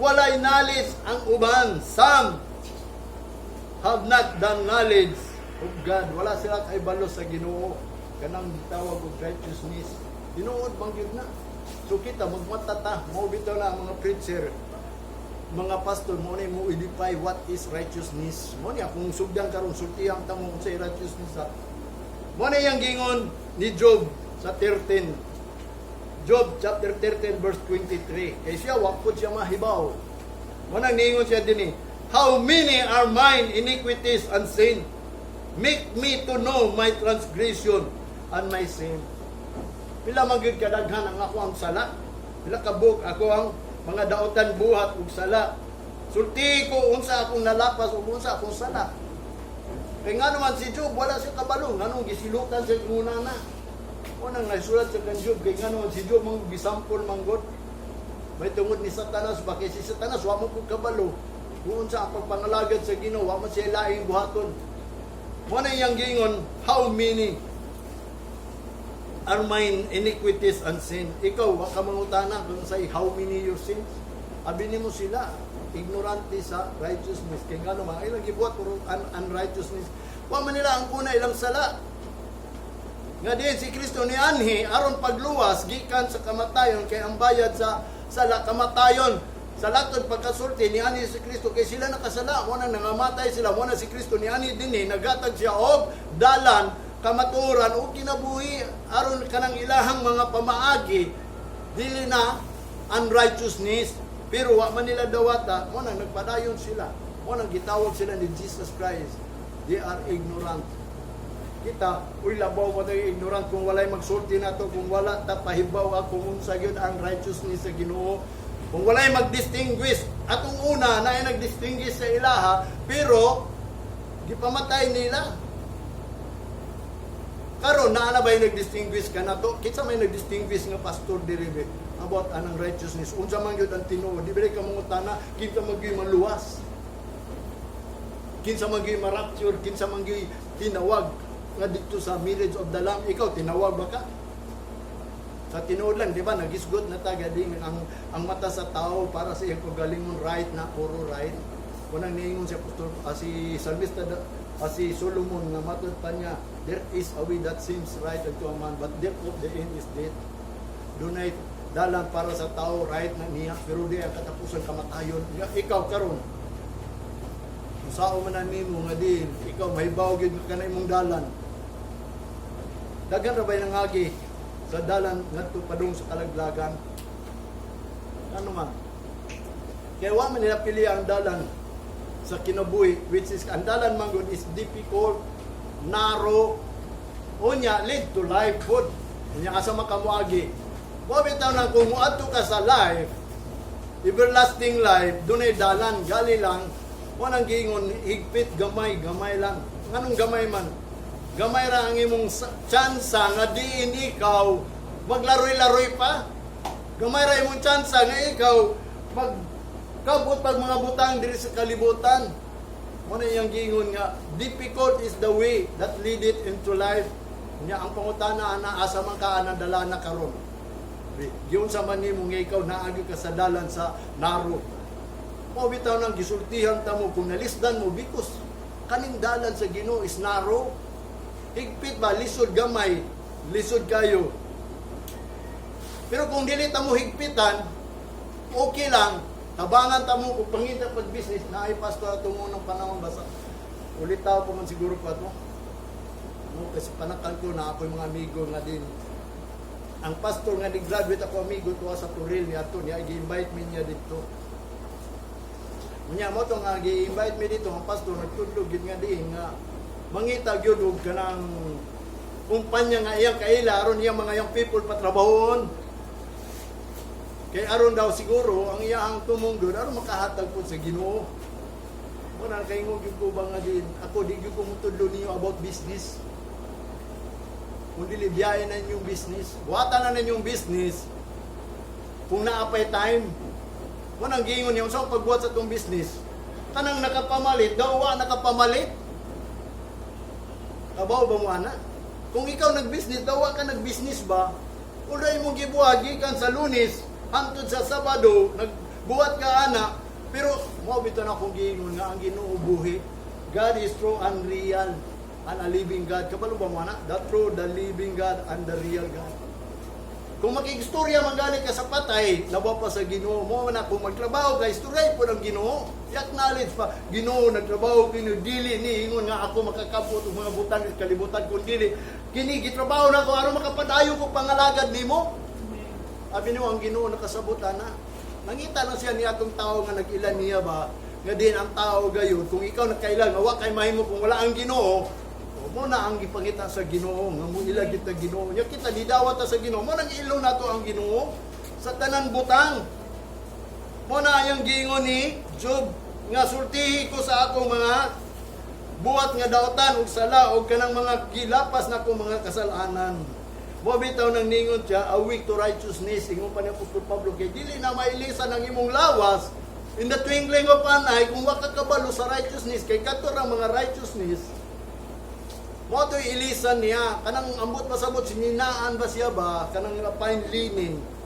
Walay knowledge ang uban. Some have not the knowledge of God. Wala sila kay balo sa Ginoo. Kanang gitawag og righteousness. Tinuod bang gyud na. So kita magmata ta, mao bitaw na ang mga preacher, mga pastor mo ni mo edify what is righteousness. Mo ni akong sugdan karon, sultihan ta mo unsay righteousness sa. Mo na yang gingon ni Job sa 13. Job chapter 13 verse 23. Kay siya wa pud siya mahibaw. Mo nang niingon siya dinhi, "How many are mine iniquities and sin? Make me to know my transgression and my sin." Pila man gyud kadaghan ang ako ang sala? Pila ka buok ako ang mga daotan buhat ug sala? Sulti ko unsa akong nalapas ug unsa akong sala. Kay nga naman si Job, wala siya kabalo. Nganong gisilutan siya muna na. Unang nasulat sa kan Job, kay nga naman si Job mang gisampol manggod. May tungod ni Satanas ba? Kay si Satanas, wa man pud kabalo kung unsa ang pagpangalagad sa Ginoo, wa man siya laing buhaton. Mo na iyang giingon, "How many are mine iniquities and sin?" Ikaw, wa ka mangutana kung sa how many your sins. Abi nimo sila, ignorante sa righteousness. Kay ngano man, ilang gibuhat puro unrighteousness. Wa man nila ang kuna ilang sala. Nga din si Kristo ni anhi aron pagluwas gikan sa kamatayon, kay ang bayad sa sala kamatayon. Sa latod pagkasulti ni anhi si Kristo kay sila nakasala, mo na nangamatay sila. Mo na si Kristo ni anhi dinhi, nagatag siya og dalan, kamatuoran ug kinabuhi aron kanang ilahang mga pamaagi dili na unrighteousness. Pero wa man nila dawata, mo na nagpadayon sila. Mo nang gitawag sila ni Jesus Christ, they are ignorant. Kita, uy, labaw mo tayo ignorant kung walay magsulti nato, kung wala ta pahibaw kung unsa gyud ang righteousness sa Ginoo. Kung walay mag-distinguish, atong una na ay nag-distinguish sa ilaha, pero gipamatay nila. Karon naa na ba yung nag-distinguish ka na to? Kinsa may nag-distinguish nga pastor diri be about anang righteousness? Unsa man gyud ang tinuod? Di ba ka mangutana kinsa man gyud maluwas? Kinsa man gyud ma-rapture? Kinsa man gyud tinawag nga dito sa marriage of the Lamb? Ikaw, tinawag ba ka? Sa tinuod lang, di ba, nagisgot na taga din ang mata sa tao para sa iyang kagalingon right na puro right. Unang niingon si Apostol, si Salmista, si Solomon nga matod pa niya, "There is a way that seems right unto a man, but the of the end is death." Dunay dalan para sa tao, right na niya, pero di ang katapusan kamatayon. Nga, ikaw karon, sao man na nimo nga din, ikaw mahibaw gyud ka na imong dalan. Daghan ra bay nangagi sa dalan ngadto padung sa kalaglagan? Ano man? Kaya wa man nila pili ang dalan sa kinabuhi, which is ang dalan man gud is difficult, narrow, unya lead to life food. Unya asa makamuagi? Wa bitaw na kung muadto ka sa life, everlasting life, dunay dalan, gali lang, wa nang giingon higpit gamay, gamay lang. Nganong gamay man? Gamay ra ang imong tsansa nga diin ikaw maglaroy-laroy pa. Gamay ra imong tsansa nga ikaw magkabot pag mga butang diri sa kalibutan. Mo na iyang giingon nga difficult is the way that lead it into life. Nya ang pangutana ana, asa man ka ana dala na karon? Giunsa man nimo nga ikaw naagi ka sa dalan sa narrow? Mao bitaw nang gisultihan ta mo kung nalisdan mo because kaning dalan sa Ginoo is narrow. Higpit ba, lisod gamay, lisod kayo. Pero kung dili ta mo higpitan, okay lang, tabangan ta mo kung pangita pag business na ay pastor atong unang panahon basta ulitaw pa man siguro pa to. No, kasi panakal ko na ako yung mga amigo nga din. Ang pastor nga ni-graduate ako amigo tuwa sa Toril niya to niya gi-invite mi niya dito. Unya mo to nga gi-invite mi dito ang pastor, nagtudlo gid nga diin nga mangita gyud og kanang kumpanya nga iyang kaila aron iyang mga young people patrabahon. Kay aron daw siguro ang iyang tumong gyud aron makahatag pud sa Ginoo. Mo na kay gyud ko ba nga din ako di gyud ko mutudlo ninyo about business. Kung dili biyahe na inyong business, buhatan na ninyong business kung naa pay time. Mo nang giingon niya sa pagbuhat sa itong business. Kanang nakapamalit, daw wa nakapamalit. Kabaw ba mo ana? Kung ikaw nag-business, daw wa ka nag-business ba? Although imong gibuhat gikan sa Lunes hangtod sa Sabado, nagbuhat ka ana, pero mo bitaw na akong giingon nga ang Ginoo buhi. God is true and real and a living God. Kabalo ba mo ana? The true, the living God and the real God. Kung makigstorya man gani ka sa patay, labaw pa sa Ginoo mo na kung magtrabaho ka, istorya po ng Ginoo. I-acknowledge pa, "Ginoo, nagtrabaho kini dili ni ingon nga ako makakabot og mga butang sa kalibutan kun dili kini gitrabaho na ko aron makapadayon ko pangalagad nimo." Abi nimo ang Ginoo nakasabot ana. Nangita lang siya ni atong tao nga nag-ila niya ba nga din ang tao gayud kung ikaw nagkaila nga wa kay mahimo kung wala ang Ginoo, mo na ang gipangita sa Ginoo nga mo ila kita Ginoo. Nya kita nidawat ta sa Ginoo, mo nang ilo nato ang Ginoo sa tanan butang. Mo na ang giingon ni Job. Nga sultihi ko sa akong mga buhat nga daotan ug sala ug kanang mga gilapas na akong mga kasalanan. Mo bitaw nang ningon siya, "Awake to righteousness," ingon pa ni Apostol Pablo, kay dili na mailisan ang imong lawas in the twinkling of an eye kung wa ka kabalo sa righteousness, kay kadto ra mga righteousness mo to'y ilisan niya. Kanang ambot pasabot sininaan ba siya ba, kanang fine linen.